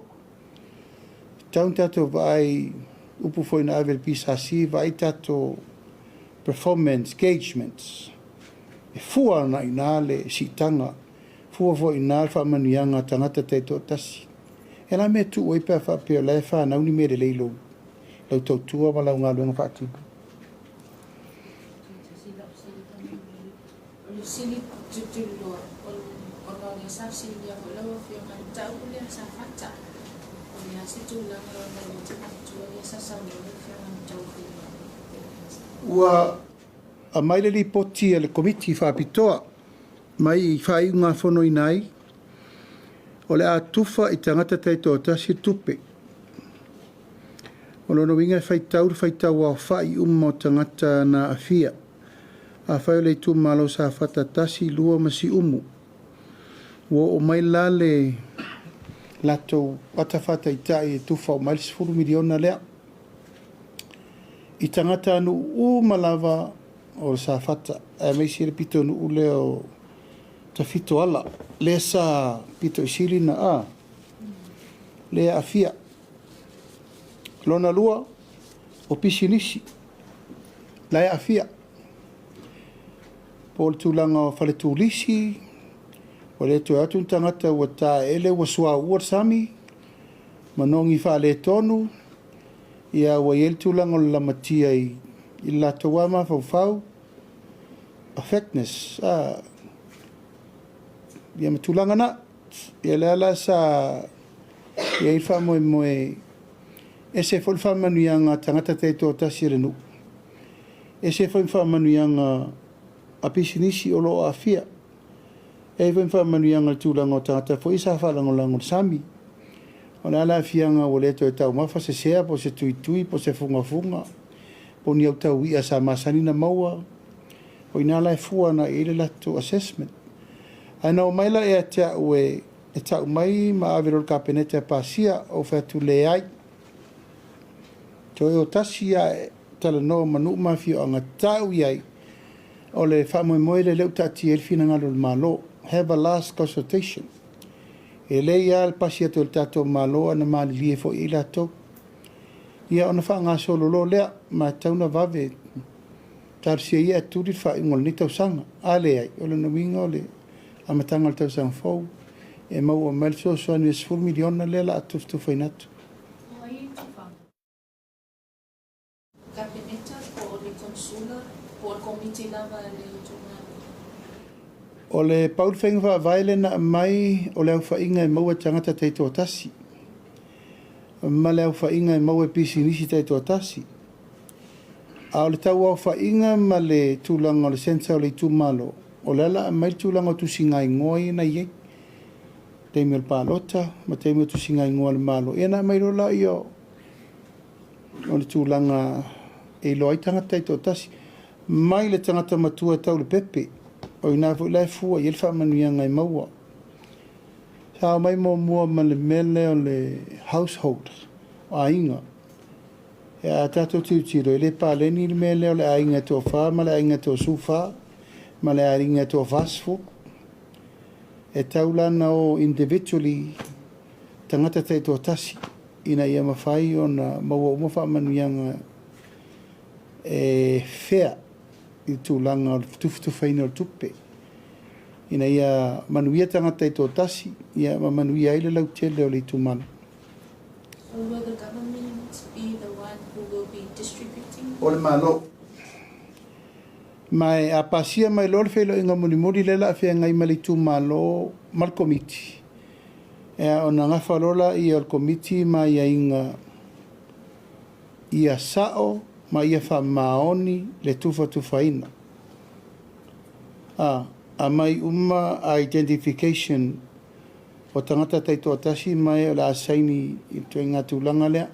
S1: E tatau ona tatou vaai, upu foi na ave i le PSC, vaai tatou performance engagements. E fua agai i ina le siitaga, fua foi i ina le faamanuiaga a tagata taitoatasi. E la mea e tuu ai pe a faapea o la e fanau ni mea lelei i lau tautua ma lau galuega faatino.
S2: O le fesili tulituli loa, ona o lea sa fesiligia foi lau Afioga i le mataupu lea sa fata. O le a se tulaga ona o lea ou te manatua lea sa saunoa lau Afioga na tau feiloai.
S1: Ua aumai le lipoti a le Komiti Faapitoa mai i faaiugafonoina ai, o le a tufa i tagata taitoatasi le tupe. O lona uiga e faitau le faitau aofai uma o tagata na aafia. Afai o le itumalo Safata 1, 2 ma Siumu, ua oo mai la le latou ata faataitai e tufa uma ai le $10 miliona lea. I tagatanuu uma lava o le Safata, aemaise le pitonuu lea o Tafitoala, lea sa pito i sili na lea aafia. Lona lua, o pisinisi, la e aafia. Po o le tulaga o fale turisi, ua le toe atu ni tagata ua taeele ua suaua le sami, manogi faaletonu, ia ua i ai le tulaga o le lamatia i le latou lava mafaufau, affectness, ia ma tulaga na. Ia lea la sa i ai le faamoemoe, ese foi le faamanuiaga a tagata taitoatasi o le nuu, ese foi ma faamanuiaga a pisinisi o lo o aafia. E i ai foi ma faamanuiaga i le tulaga o tagata foi sa faalagolago i le sami. O le a le aafiaga ua le toe taumafa se sea po o se tuitui po o se fugafuga, po o ni au taui'a sa masani na maua. O i ina la e fua agai i ai le latou assessment. Ae na omai la ia te au e tau mai ma ave loa i le Kapeneta e pasia, ou fai atu leai. Toe o tasi lava e talanoa ma nuu ma afioaga, tau i ai, o le faamoemoe lea lea ua taatia ai le finagalo o le Malo. Have a last consultation. E lelei lava le pasi atu e le tatou Malo ae na malilie foi i ai latou. Ia ona faagasolo loa lea, ma e tatau ona vave talosia ia e tuli le faaiuga o lenei tausaga. A leai, o lona uiga o le amataga o le tausaga fou, e maua mai le fesoasoani o le $10 miliona lea o le a tufatufaina atu.
S2: O ai e tufaga? Kapeneta po o le Konsula po o le Komiti lava a le itumalo?
S1: O le pau le faiga faavae lea na aumai o le aofaiga e maua e tagata taitoatasi ma le aofaiga e maua e pisinisi taitoatasi. A o le tau aofaiga ma le tulaga o le sensa o le itumalo, o lea la aumai le tulaga o tusiga igoa ia na i ai. Taimi o le palota ma taimi o tusiga igoa a le Malo, ia na aumai loa laia o le tulaga e iloa ai tagata taitoatasi. Mai le tagata matua e tau le pepe, o ina foi la e fua i ai le faamanuiaga e maua. Sa omai muamua ma le mea lea o le household, o aiga. E a tatou tilotilo, e le paleni le mea lea o le aiga e toafa ma le aiga e toasefulufa ma le aiga e toaforusefulu. E tau la ona o individually tagata taitoatasi ina ia mafai ona maua uma faamanuiaga e fair i le tulaga o le tufatufaina o le tupe ina ia manuia tagata taitoatasi ia ma manuia ai le lautele o le itumalo.
S2: So will the government be the one who will be distributing?
S1: O le Malo. Ma e a pasia mai loa le feiloaiga mulimuli lea o le a feagai ma le itumalo ma le Komiti, ea ona gafa loa laia o le Komiti ma aiaiga ia sao ma ia faamaoni le tufatufaina. A aumai uma identification o tagata taitoatasi ma e o le a saini i le ituaiga tulaga lea.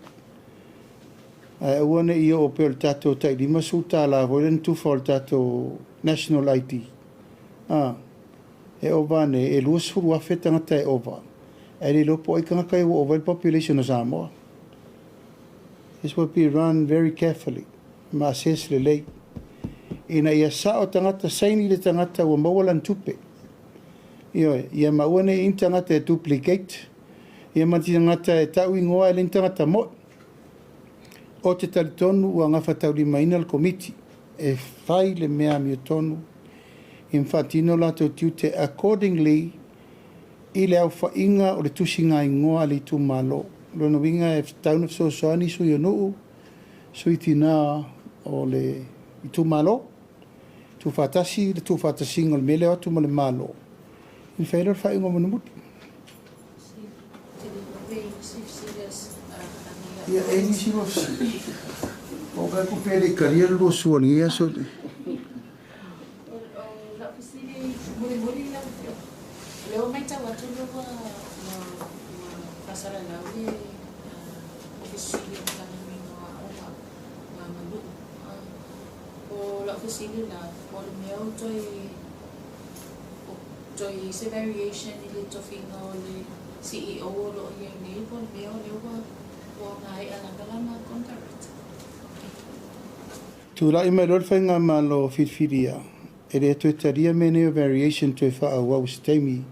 S1: Ae aua ne i oo pea o le tatou tai $50 foi lea na tufa o le tatou National ID. A, e ova ane, e 20,000 tagata e ova, ae le iloa po o ai tagata ia ua ova ai le population o Samoa. This will be run very carefully ma assess lelei ina ia sao tagata, saini le tagata ua maua lana tupe. Ioe, ia ma aua ne i ni tagata e duplicate, ia ma ni tagata e tau ingoa e le ni tagata moi. Ou te talitonu ua gafataulimaina le Komiti e fai le mea amiotonu i ma faatino latou tiute accordingly i le aofaiga o le tusiga-igoa a le itumalo. O lona uiga e tatau ona fesoasoani sui o nuu, sui tina o le itumalo, tuufaatasi le tuufaatasiga o le mea lea o atu ma le Malo, ona fai ai lea o le faaiuga mulimuli. Ia, e nisi lua fesili. Ua ou vaai atu pei e le i talia le lua sua i lenei aso.
S2: Toe i ai se variation i le tofiga o le CEO o lo o i ai nei po o le mea o lea ua ua maea lava lana konekarate.
S1: Tulai mai loa le Faigamalo filifilia, e le toe talia mea nei o variation toe faaauau i se taimi e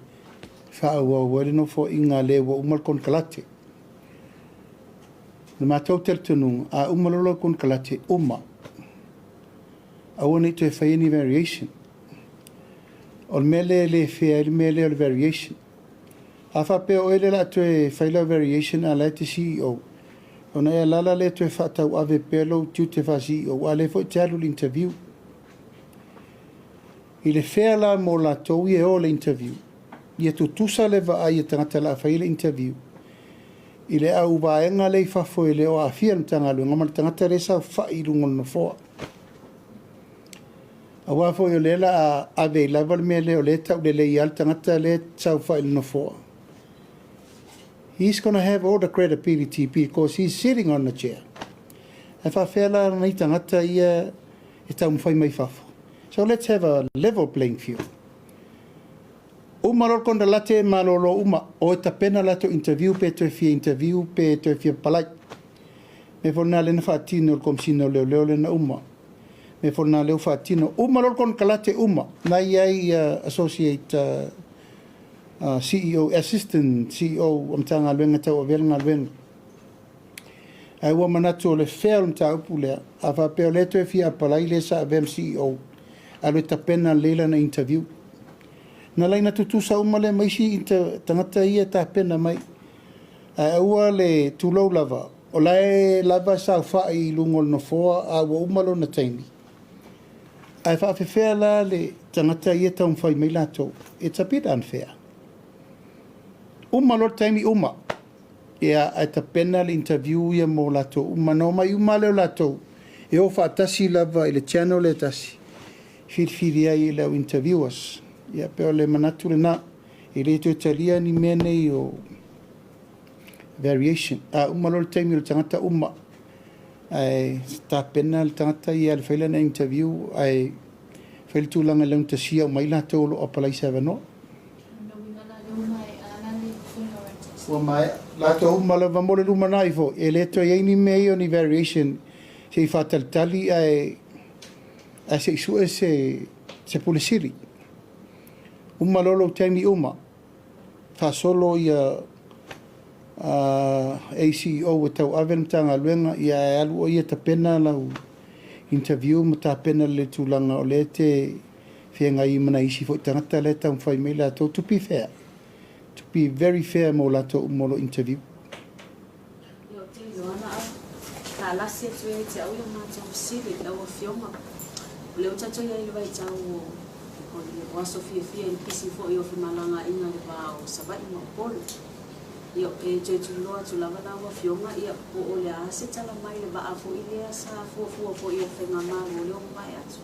S1: faaauau ai le nofoaiga a le ua uma le konekarate. O le matou talitonuga, a uma loa lau konekarate, uma. Aua ne i toe faia ni variation. O le mea lea e le fair ai le mea lea o le variation. A faapea o oe lea o le a toe fai lau variation a o la e te CEO, ona e alaala lea toe faatauave pea lou tiute faa-CEO a o lea foi e te alu i le interview. I le fair la mo latou ia e o i le interview, ia tutusa le vaai a tagata o le a faia le interview i le au vaega lea i fafo e le o aafia i le Matagaluega ma le tagata lea e saofai i luga o le nofoa. Aua foi o lea o le a ave ai lava le mea lea o lea e taulelei lava le tagata lea e saofai i le nofoa. He's gonna have all the credibility because he's sitting on the chair. Ae faafefea la nai tagata ia e taumafai mai fafo? So let's have a level playing field. Uma loa le konekarate malolo uma, o e tapena latou interview pe toe fia interview pe toe fia palai. Mea foi lena lea na faatino e le Komesina o Leoleo lea na uma. Mea foi lena lea ua faatino. Uma loa le konekarate uma, na i ai associate CEO, assistant CEO o Matagaluega tauavea le galuega. Ae ua manatu o le fair o le mataupu lea, a faapea o lea e toe fia apalai le sa avea ma CEO, alu e tapena lelei lana interview. Na laina tutusa uma lea ma isi tagata ia e tapena mai. Ae aua le tulou lava, o la e lava e saofai i luga o le nofoa a ua uma lona taimi. Ae faafefea la le tagata ia e taumafai mai latou? It's a bit unfair. Uma loa le taimi, uma. Ia, ae tapena le interview ia mo latou uma. Na omai uma lava lea o latou e o faatasi lava i le channel lea e tasi, filifili ai e le au interviewers. Ia, pei o le manatu lena, e le toe talia ni mea nei o variation. A uma loa le taimi o le tagata, uma. Ae tapena le tagata ia e fai lana interview, ae fai le tulaga i laugatasia uma ai latou o lo o apalai i se avanoa. Ua maea latou uma lava mo le lumanai foi, e le toe i ai ni mea ia o ni variation se i faatalitali ae ae se i sue se se pule sili. Uma loa lou taimi uma. faasolo ia ACEO e tauave le Matagaluega, ia ae alu oe ia tapena lau interview ma tapena lelei i le tulaga o lea e te feagai ai ma nai isi foi tagata la e taumafai mai latou to be fair, to be very fair mo latou uma o lo o interview.
S3: Ia, ou te iloa na au talasi atu ia te au ia matou fesili, lau Afioga. O lea ua tatou i ai i le vaitau o o aso fiafia i le pisi foi o femalagaaiga i le va o Savaii ma Upolu. Ia, e toe tuliloa atu lava lau Afioga, ia, po o le a se tala mai i le vaa foi lea sa fuafua foi e le Faigamalo lea ua mavae atu.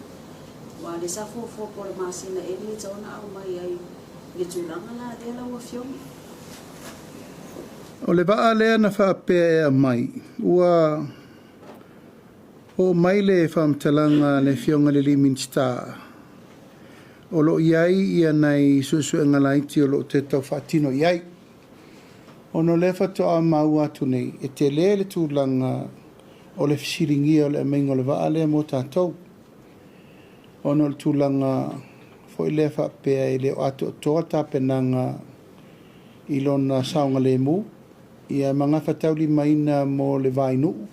S3: Aua o lea sa fuafua po o le masina ea lenei e tatau ona aumai ai i le tulaga la lea lau Afioga.
S1: O le vaa lea na faapea e aumai, ua oo mai le faamatalaga a le Afioga i le Minisita, o lo o i ai ia nai suesuega laiti o lo o toe tau faatino i ai. Ona o lea faatoa maua atu nei, e tele le tulaga o le fesiligia o le aumaiga o le vaa lea mo tatou, ona o le tulaga foi lea faapea e le o atoatoa tapenaga i lona saogalemu, ia ma gafataulimaina mo le vainuu,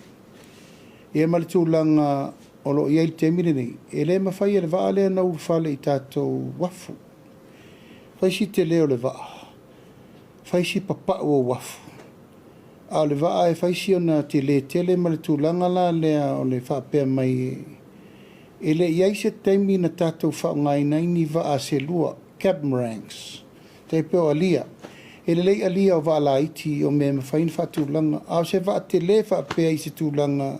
S1: ia ma le tulaga o lo o i ai i le taimi lenei, e le mafai e le vaa lea ona ulufale i tatou uafu. Fai si tele o le vaa, fai si papau o uafu, a o le vaa e fai si ona tele tele ma le tulaga la lea o le faapea mai e le i i ai se taimi na tatou faaaogaina ai ni vaa se lua, catamarans, tai pei o alia. E lelei alia o vaa laiti o mea e mafai ona faatulaga, a o se vaa tele faapea i se tulaga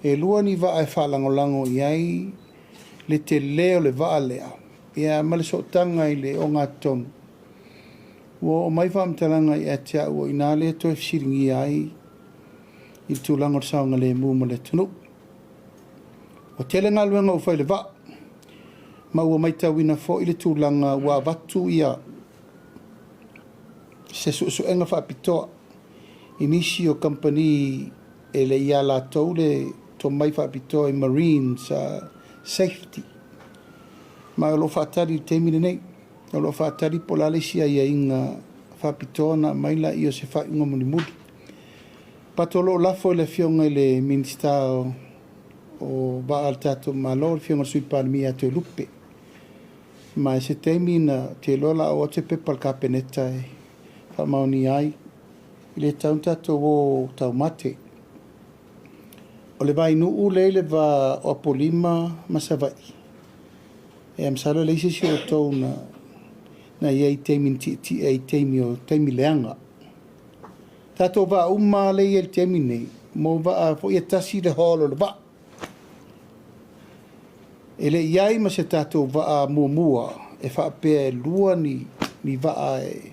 S1: e lua ni vaa e faalagolago i ai le tele o le vaa lea, ia ma le sootaga i le ogatotonu. Ua oo mai faamatalaga ia te au o i ina lea e toe fesiligia ai i le tulaga o le saogalemu mo le atunuu. Ua tele galuega ua fai i le vaa, ma ua matauina foi le tulaga ua avatu ia se suesuega faapitoa i nisi o kamupani e le i a latou le tomai faapitoa i marines safety. Ma o lo o faatali i le taimi lenei. O lo o faatali po o le a le isi aiaiga faapitoa ona aumai lea o se faaiuga mulimuli. But o lo o lafo i le Afioga i le Minisita o Vaa a le tatou Malo, le Afioga i le Sui Palemia ia Toelupe. Ma i se taimi na ou te iloa o le a oo atu se pepa i le Kapeneta e faamaonia ai. E le tatau ona tatou o taumate. O le vainuu lea e i le va o Apolima ma Savaii, e masalo e leai se isi o outou na i ai i taimi na tietie ai i taimi o taimi leaga. Tatou vaa uma lea e i ai i le taimi lenei, mo vaa foi e tasi le hull o le vaa. E le i ai ma se tatou vaa muamua e faapea e lua ni, ni vaa e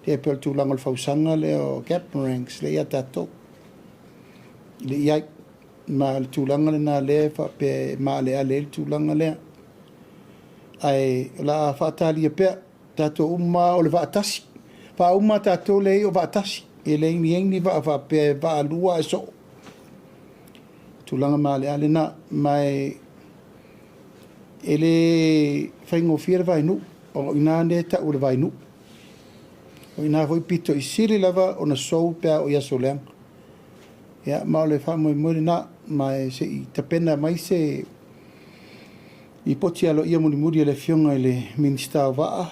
S1: e pei o le tulaga o le fausaga lea o catamarans lea ia tatou. E le i ai. Ma le tulaga lena lea e faapea e maaleale ai le tulaga lea. Ae o le a faatalia pea, tatou uma o le vaa tasi. Vaa uma tatou lea e i ai o vaa tasi. E le i ai ni vaa faapea e vaa lua ae soo. Tulaga maaleale na. Ma e le faigofie le vainuu. O i ina lea e tau o le vainuu. O i ina foi pito i sili lava ona sou pe a oo i aso leaga. Ia, ma o le faamoemoe lena, ma e se i tapena mai se lipoti aloaia mulimuli a le Afioga i le Minisita o Vaa,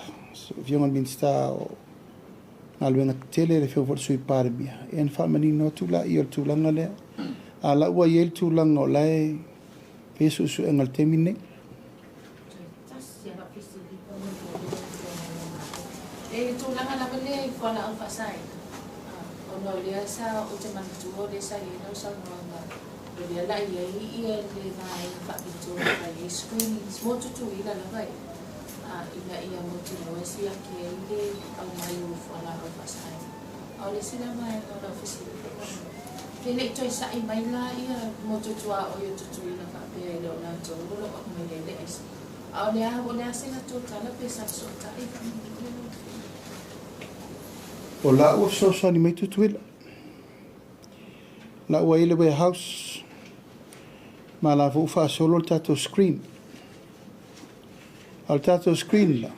S1: Afioga i le Minisita o Galuega Tetele, le Afioga foi i le Sui Palemia, ia ona faamanino atu lea o le tulaga lea. A o la ua i ai le tulaga o la e faia suesuega i le taimi lenei.
S2: E i le tulaga lava lea i fualaau faasaina, ona o lea sa ou te manatua o lea sa i ai lau saunoaga, o lea la i ai ia le vaega faapitoa e fai ai screenings mo Tutuila lava ia, ina ia mautinoa e siaki ai le aumai o fualaau faasaina. A o le isi la vaega o lau fesili faamolemole, pe le i toe sa'i mai la ia motu tuaoi o Tutuila faapea e le o latou o lo o aumaia ai le aisa. A o le a, o le a se latou tala pe sa fesootai faamolemole lau Afioga?
S1: O la ua fesoasoani mai Tutuila. O la ua i ai le warehouse ma o la foi ua faasolo le tatou screen. A o le tatou screen la,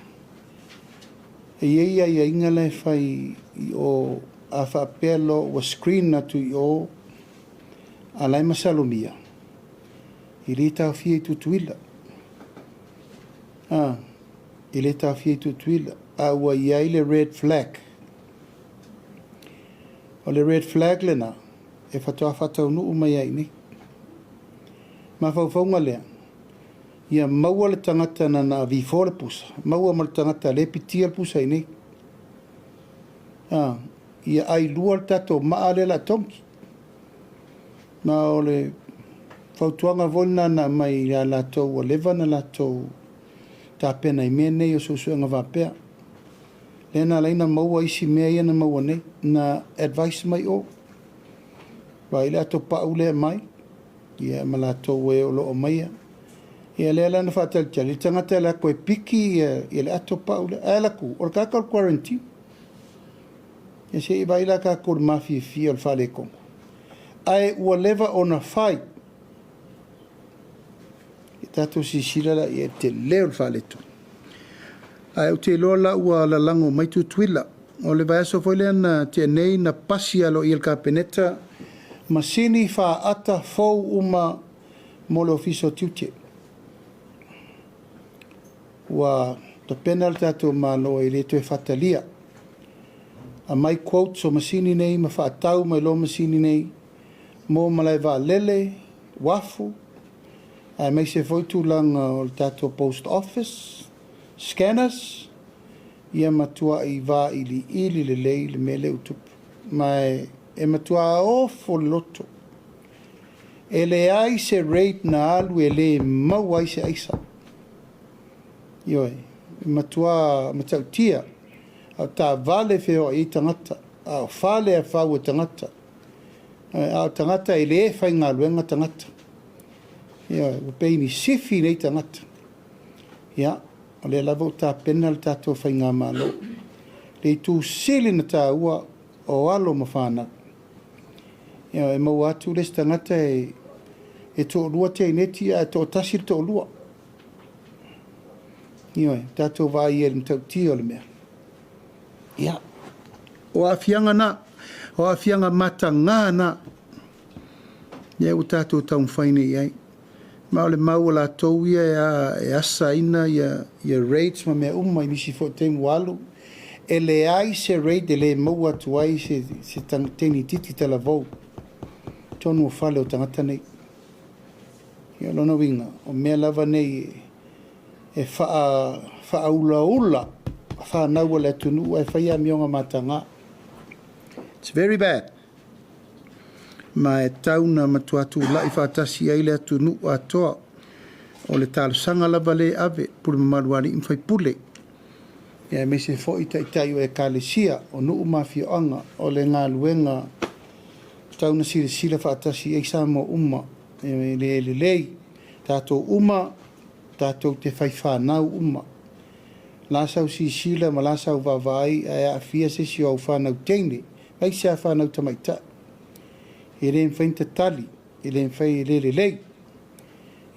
S1: E i ai aiaiga la e fai i o, a faapea loa ua screen atu i o, a la e masalomia, e le taofia i Tutuila. A, e le taofia i Tutuila, a ua i ai le red flag. O le red flag lena, e faatoa faataunuu mai ai i inei. Mafaufauga lea, ia maua le tagata na na avifo le pusa, maua ma le tagata le pitia le pusa i inei. A, ia ailua le tatou maa lea la togi. Ma o le fautuaga foi lena na aumai ia latou ua leva na latou tapena i mea nei o suesuega faapea. Lea na ala ai ona maua isi mea ia na maua nei, na advice mai o. Vaai le ato pau lea e aumai, ia ma latou e o lo o aumaia. Ia lea la na faatalitali le tagata e alu atu e piki ia le ato pau lea. Ae alu atu, o le tagata o le quarantine. Ia se i vaai la tatou i le mafiafia o le faaletonu. Ae ua leva ona fai. Ia tatou silasila la i ai i le tele o le faaletonu. Ae ou te iloa la ua lalago mai Tutuila. O le vaiaso foi lea na tea nei na pasi aloaia e le Kapeneta masini faata fou uma mo le Ofisa o Tiute. Ua tapena le tatou Malo e le toe faatalia. Aumai quotes o masini nei ma faatau mai loa masini nei mo malae vaalele, uafu, aemaise foi tulaga o le tatou post office, scanners, ia matuai vailiili lelei le mea lea ua tupu. Ma e matua ofo le loto. E leai se rate na alu e le maua ai se aisa. Ioe, e matua matautia. A o taavale e feoai ai tagata, a o fale e fau e tagata, a o tagata e le faigaluega tagata. Ioe, ua pei ni sifi nei tagata. Ia, o lea lava ua tapena le tatou faigamalo. Le itu sili na taua o alo ma fanau. Ioe, e maua atu le isi tagata e toalua teineti ae toatasi le toalua. Ioe, tatou vaai i ai i le matautia o le mea. Ia, o aafiaga na, o aafiaga mataga na, lea ua tatou taumafai nei i ai. Ma o le mau a latou ia e asaina ia rates ma mea uma i nisi foi taimi ua alu, e leai se rate e le maua atu ai se teinititi talavou i totonu o fale o tagata nei. Ia, o lona uiga, o mea lava nei e faaulaula fanau a le atunuu ae fai amioga mataga. It's very bad. Ma e tau na matua tulai faatasi ai le atunuu atoa. O le talosaga lava lea e ave, pule mamalu a alii ma faipule. Ia aemaise foi taitai o ekalesia, o nuu ma afioaga, o le galuega tau na silasila faatasi ai Samoa uma. E le lelei, tatou uma, tatou te fai fanau uma. La sau sisila ma la sau vaavaai ae aafia se isi o au fanau teine, aemaise a fanau tamaitai. E le mafai ona tatali, e le mafai, e le lelei.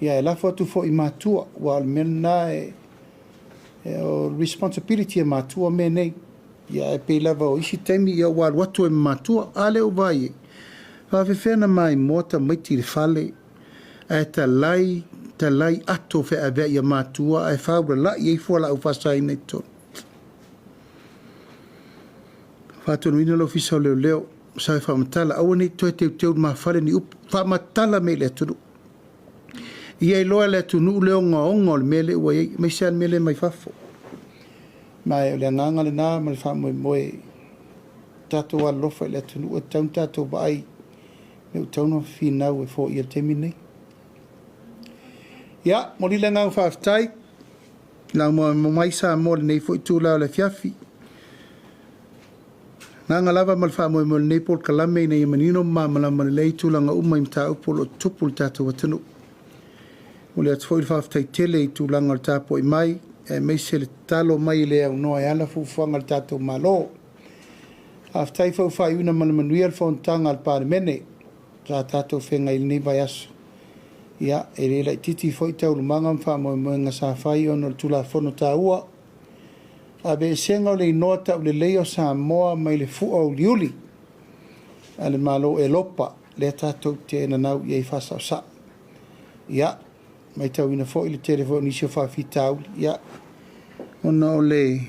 S1: Ia e lafo atu foi i matua, aua o le mea lena e o responsibility e matua mea nei. Ia e pei lava o isi taimi ia ua alu atu ai ma matua, a lea ua vaai ai. Faafefea na maimoa tamaiti i le fale ae talai, talai ato feaveai a matua ae faulalai ai fualaau faasaina i totonu. Faatonuina le Ofisa o Leoleo, sa e faamatala, aua ne i toe teuteu i lumafale ni upu, faamatala mea i le atunuu. Ia iloa e le atunuu le ogaoga o le mea lea ua i ai, aemaise lava le mea lea mai fafo. Ma o le agaga lena ma le faamoemoe, tatou alolofa i le atunuu, e tatau ona tatou vaai mea ua tatau ona finau e foia i le taimi lenei. Ia, momoli le agaga faafetai, lau mai Samoa i lenei foi itula o le afiafi. Agaga lava ma le faamoemoe o lenei polokalame ina ia manino ma malamalama lelei tulaga uma i mataupu o lo o tutupu i le tatou atunuu. Momoli atu foi le faafetai tele i tulaga o le tapuai mai, aemaise le tatalo mai e le aunoa e ala fuafuaga a le tatou Malo. Faafetai foi ua faaiuina ma le manuia le fonotaga a le Palemene sa tatou feagai i lenei vaiaso. Ia, e le laitiiti foi taualumaga ma faamoemoega sa fai ona o le Tulafono taua. Aveesega o le inoa taulelei o Samoa mai le fua uliuli a le Malo Elopa lea tatou te nanau i ai faasaosao. Ia, matauina foi le tele foi o nisi o faafitauli, ia, ona o le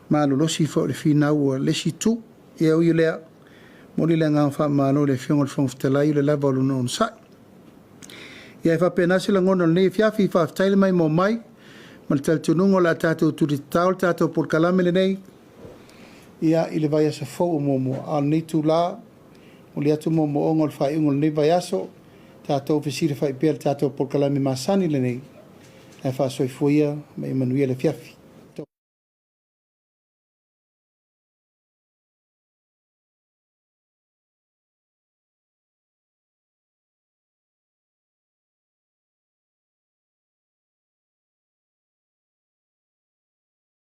S1: malolosi foi o le finau a le isi itu. Ia ui o lea, momoli le agaga faamalo i le Afioga i le Fofoga Fetalai i le lava o lona onosai. Ia e faapena se lagona o lenei afiafi, faafetai le maimoa mai ma le talitonuga o le a tatou tulitatao le tatou polokalame lenei ia i le vaiaso fou o muamua. A o lenei itula, momoli atu moomooga o le faaiuga o lenei vaiaso, tatou fesilafai pea i le tatou polokalame masani lenei, ae faasoifua ia ma ia manuia le afiafi.